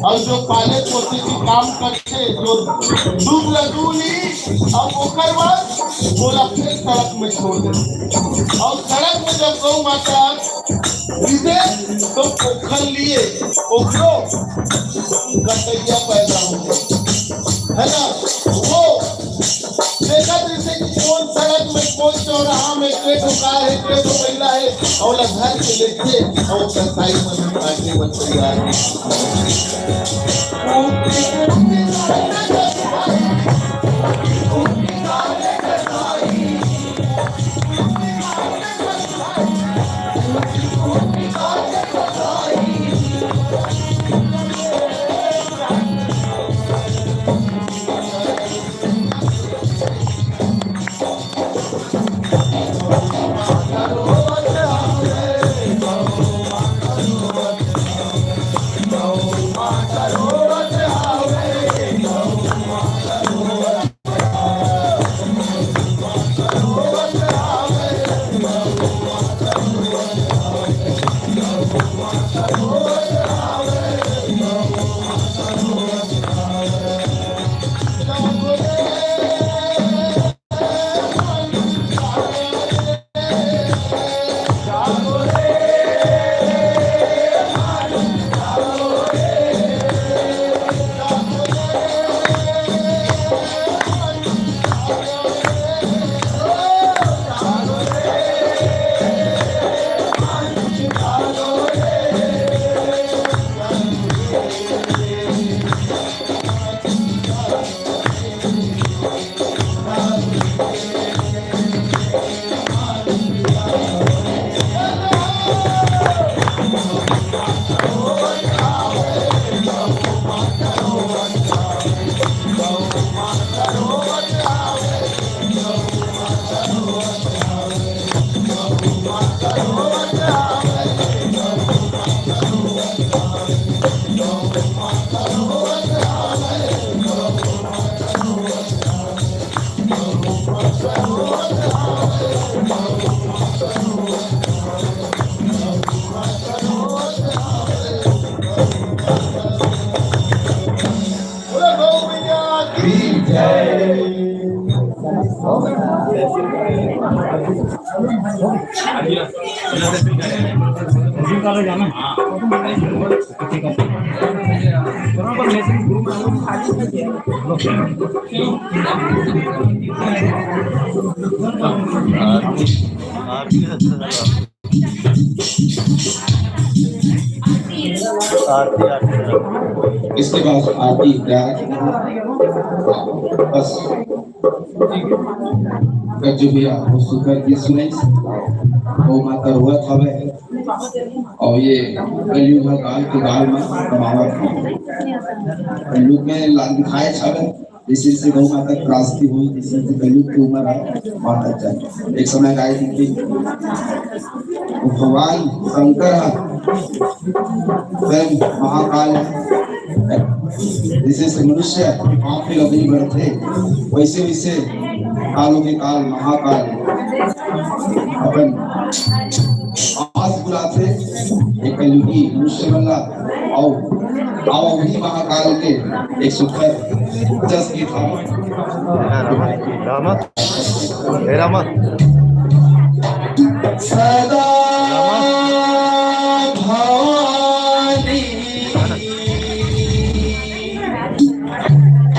अउ जो पाले पोसे के काम करथे, जो दूध ल दू ली, अउ ओकर बाद ओला फेर सड़क में छोड़ दे। अउ सड़क में जब गौ माता गिरे, तो ओखर लिए ओकरो कटैया पैदा होथे, है ना? वो देखत रहिथे कि कोन सड़क में, कोन चौराहा में के ठो कार हे, के ठो बइला हे, अउ ओला धर के लेथे, अउ ओकर साइड में काटे बर तैयार हे। आरती, आरती, आरती। इसके बाद आरती तैयार रखेंगे। बस। गज्जू भैया, वो सुंदर गीत सुनाइस। गौ माता रोवत हवे। अउ ये कलयुग ह गाल के गाल म कमावत हवे। कलयुग में लाल दिखाए हवे। जैसे जैसे गौ माता त्रासदी होही, जैसे जैसे कलयुग के उम्र ह बढ़त जाए। एक समय गाय दी थी, वो भगवान शंकर ह स्वयं महाकाल है। जैसे जैसे मनुष्य पाप के लगनी बढ़ते, वैसे वैसे कालों के काल महाकाल अपन आस बुलाथे। एक कलयुगी मनुष्य बन ला, आओ, आओ, वही महाकाल के एक सुंदर जस गीत हम। रामा, हे रामा। सदा भवानी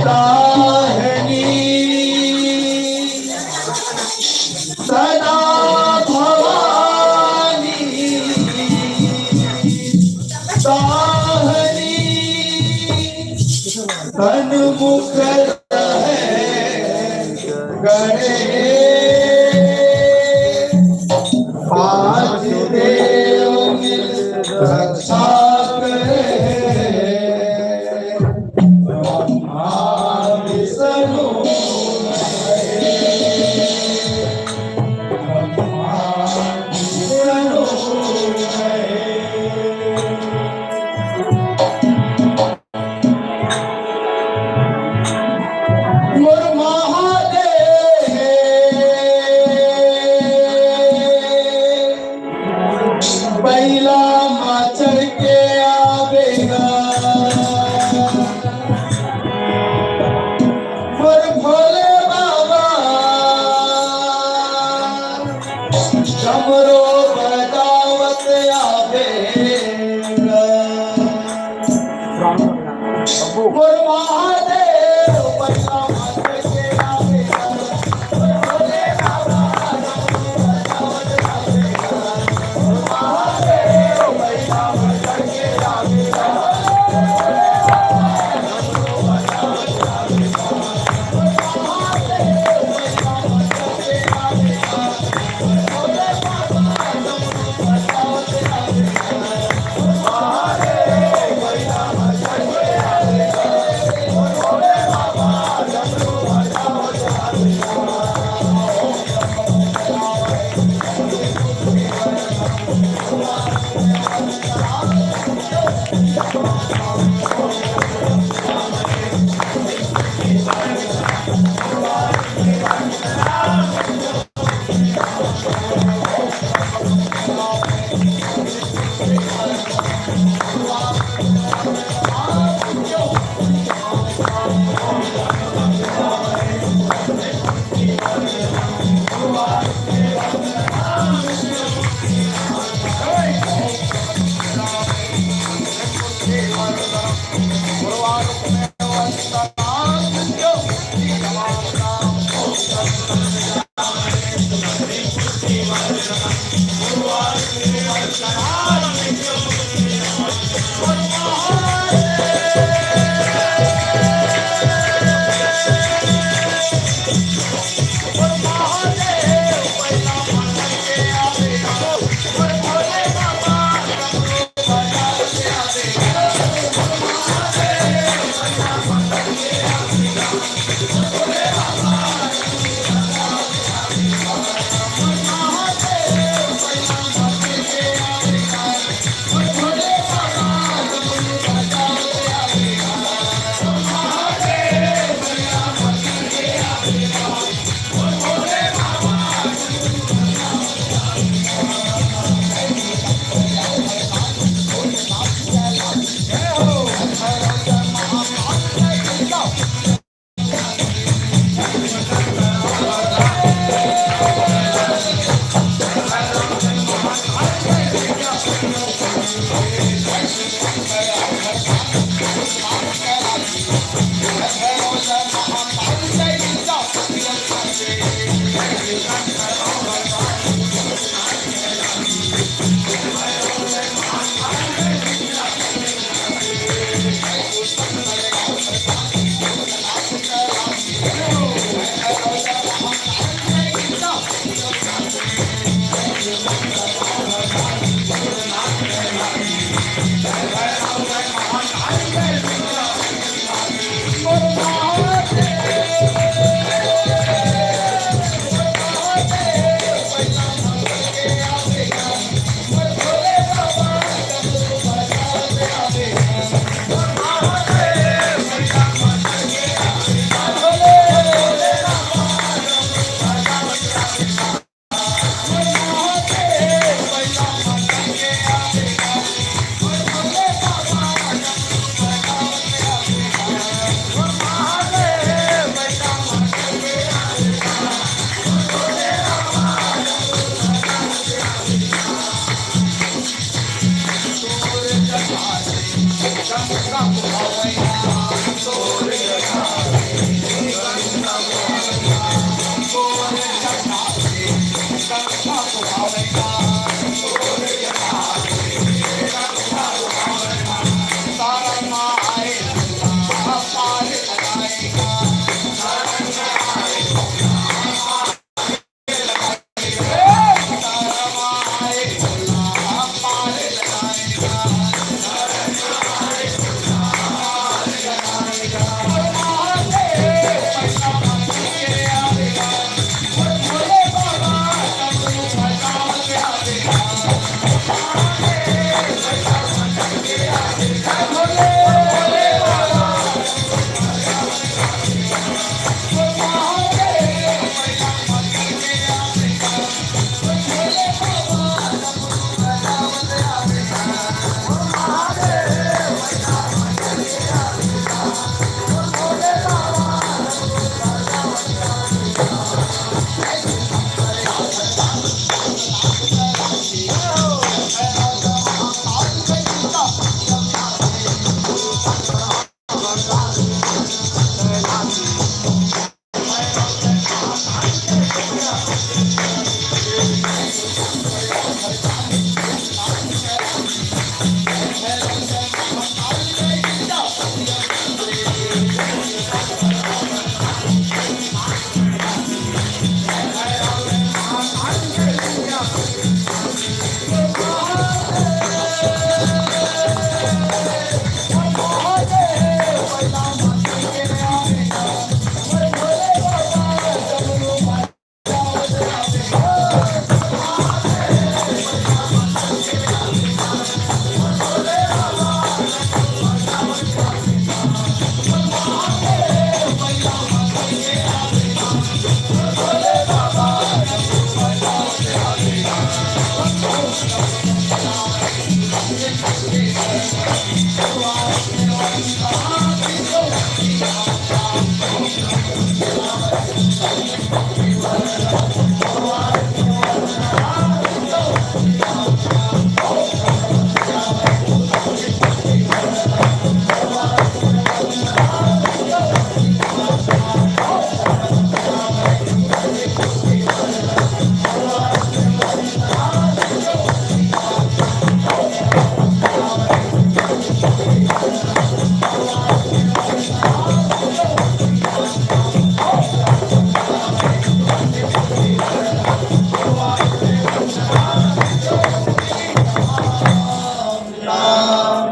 ताहनी, सदा भवानी ताहनी, सन्मुख रहे करे, पांच देव मिल रक्षा करे। ब्रह्मा विष्णु महेश, ब्रह्मा विष्णु महेश। मोर महादेव, बैला मा चढ़ के आवेगा। मोर भोले बाबा, डमरू बजावत आवेगा। मोर महादेव, बैला मा चढ़ के आवेगा।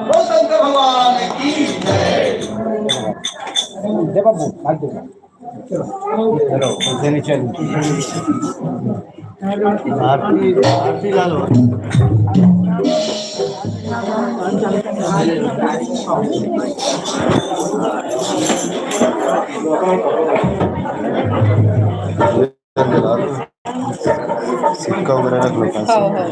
बोल शंकर भगवान की जय। जय बाबू, भाग दो। चलो, चलो, चलो, चलो। आरती, आरती ला लो। सिक्का वगैरह रख लो पास। हाँ, हाँ।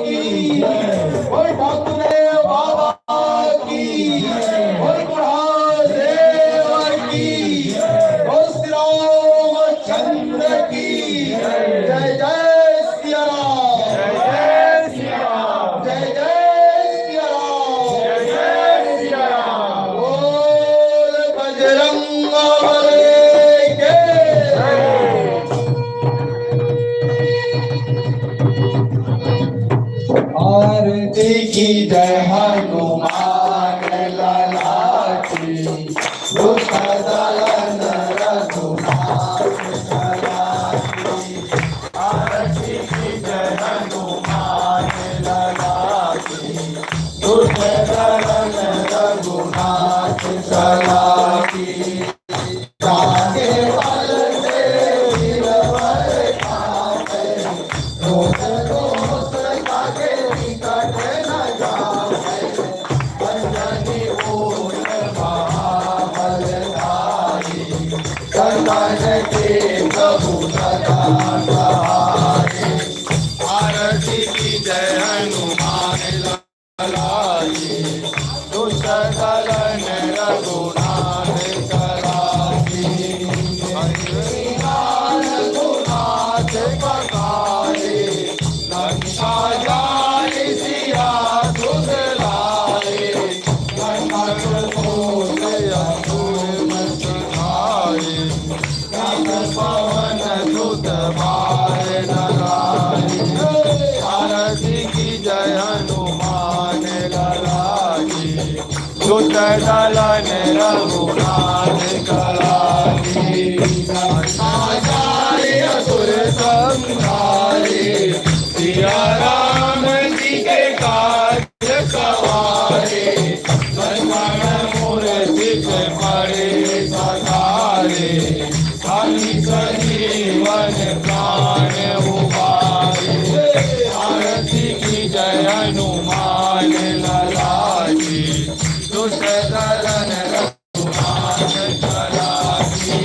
की, बोल ठाकुर बाबा की, बोल बुढ़ा देव की, बोल श्री रामचंद्र की। जय जय सिया राम। जय जय सिया राम। जय जय सिया राम। जय जय सिया राम। बोल बजरंग बली के। आरती की जय हनुमान लाला की, दुष्ट दलन रघुनाथ लाला की। आरती की जय हनुमान लाला की, दुष्ट दलन रघुनाथ लाला की। आरती की जय हनुमान लाला की, दुष्ट दलन रघुनाथ लाला की। हरि लाल रघुनाथ पधारे, लंका जारि सिया सुध लाए, लंका को सोई अंकुर मति खाए। पवन सुत बार नरारी। आरती की जय हनुमान लाला की, दुष्ट दलन रघुनाथ लाला की। आचार्य असुर संहारे, सिया राम जी के काज सवारे, लक्ष्मण मूर्ति पे पड़े पधारे, हरि संजीवन प्राण उबारे। आरती की जय हनुमान लाला की, दुष्ट दलन रघुनाथ लाला की।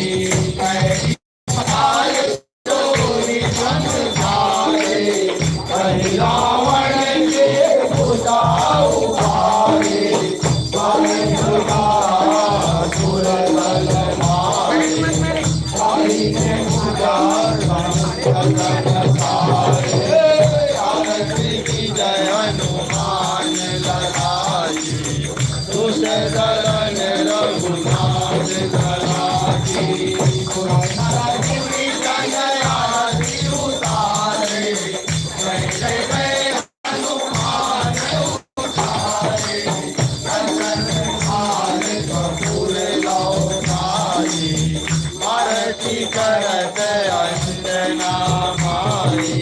आरती करत अंजना माई,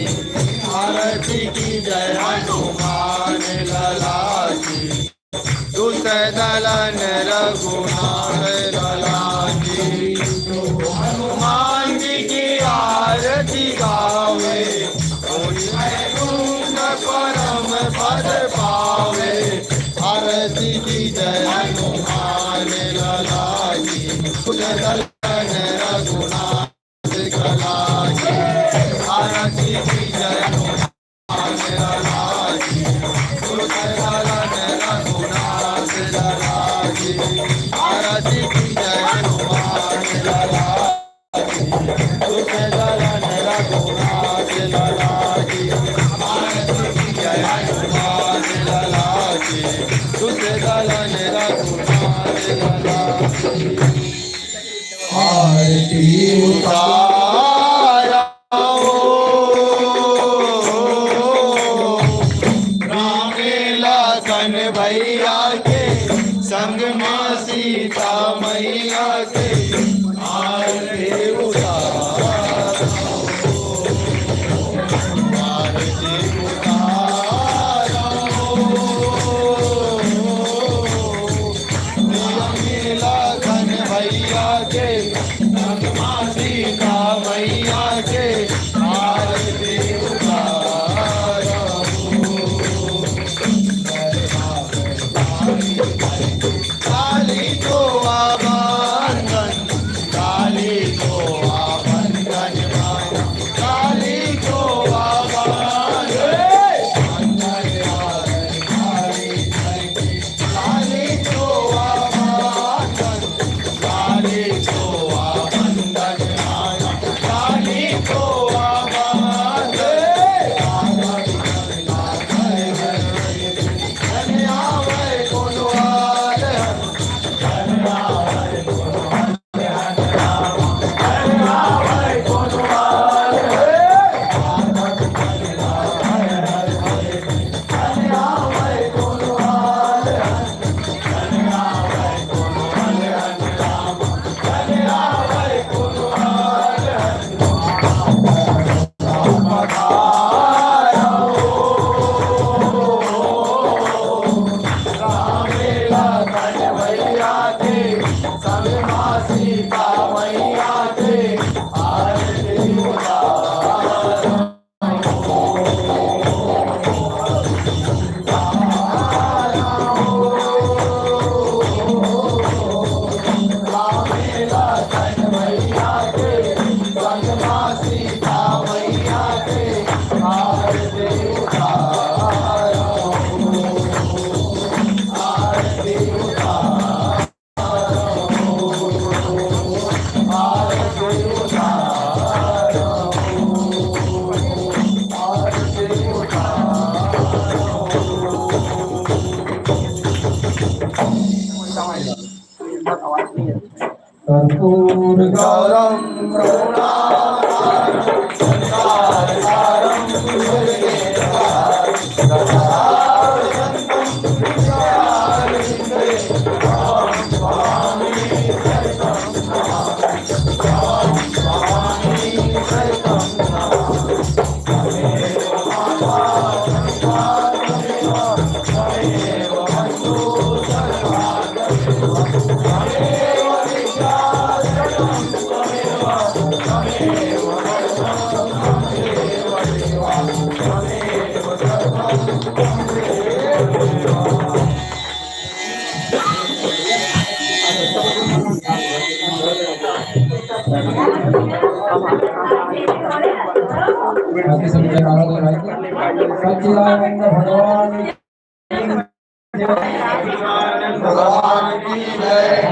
आरती की जय हनुमान लाला की। दुष्ट दलन रघुनाथ लाला की। हनुमान जी की आरती गावे, कोई वैकुंठ परम पद पावे। आरती की जय हनुमान लाला की। दुष्ट दलन रघुनाथ लाला की। आरती की जय हनुमान सुत दलन रघुनाथ लला। आरती उतारा हो राम लखन भैया के, संग माँ सीता मैया के। आरती उतारा हो, आरती उतारा हो। लखन भैया के, सीता मैया के, आरती उतारा हो। काली तो आवांगन, काली तो आवांगन, काली तो आवांगन। कर्पूर गौरम करुणावतारम संसार सारम। बाकी सब जगह आ रहे हैं। सच्चिदानंद भगवान की जय।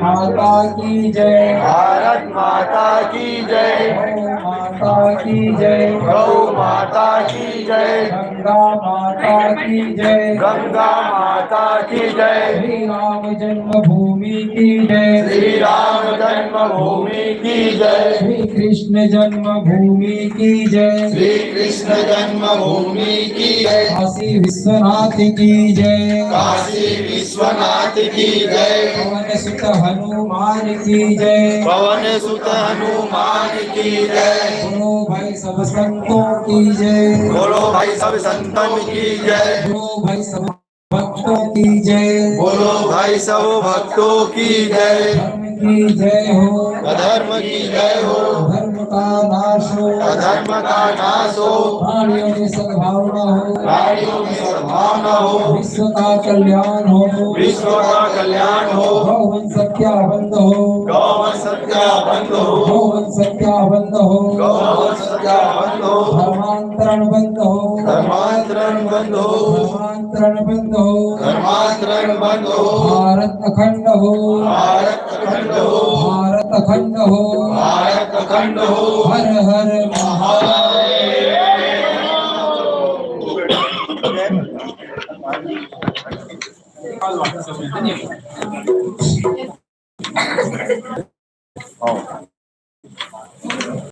भगवान की जय। भारत माता की जय। भारत माता की जय। गौ माता की जय। गौ माता की जय। गंगा माता की जय। गंगा माता की जय। श्री राम जन्मभूमि की जय। श्री राम जन्मभूमि की जय। श्री कृष्ण जन्मभूमि की जय। श्री कृष्ण जन्मभूमि की जय। काशी विश्वनाथ की जय। काशी विश्वनाथ की जय। पवन सुत हनुमान की जय। पवन सुत हनुमान की जय। बोलो भाई सब संतों की जय। बोलो भाई सब संतों की जय। बोलो भाई सब भक्तों की जय। बोलो भाई सब भक्तों की जय। धर्म की जय हो। अधर्म की जय हो। धर्म का नाश हो। अधर्म का नाश हो। प्राणियों में सद्भावना हो। प्राणियों में सद्भावना हो। विश्व का कल्याण हो। विश्व का कल्याण हो। गौ वंश हत्या बंद हो। गौ वंश हत्या बंद हो। गौ वंश हत्या बंद हो। गौ वंश हत्या बंद हो। धर्मांतरण बंद हो। धर्मांतरण बंद हो। धर्मांतरण बंद हो। धर्मांतरण बंद हो। भारत अखंड हो। भारत अखंड हो। भारत अखंड हो। भारत अखंड हो। हर हर महादेव। Oh.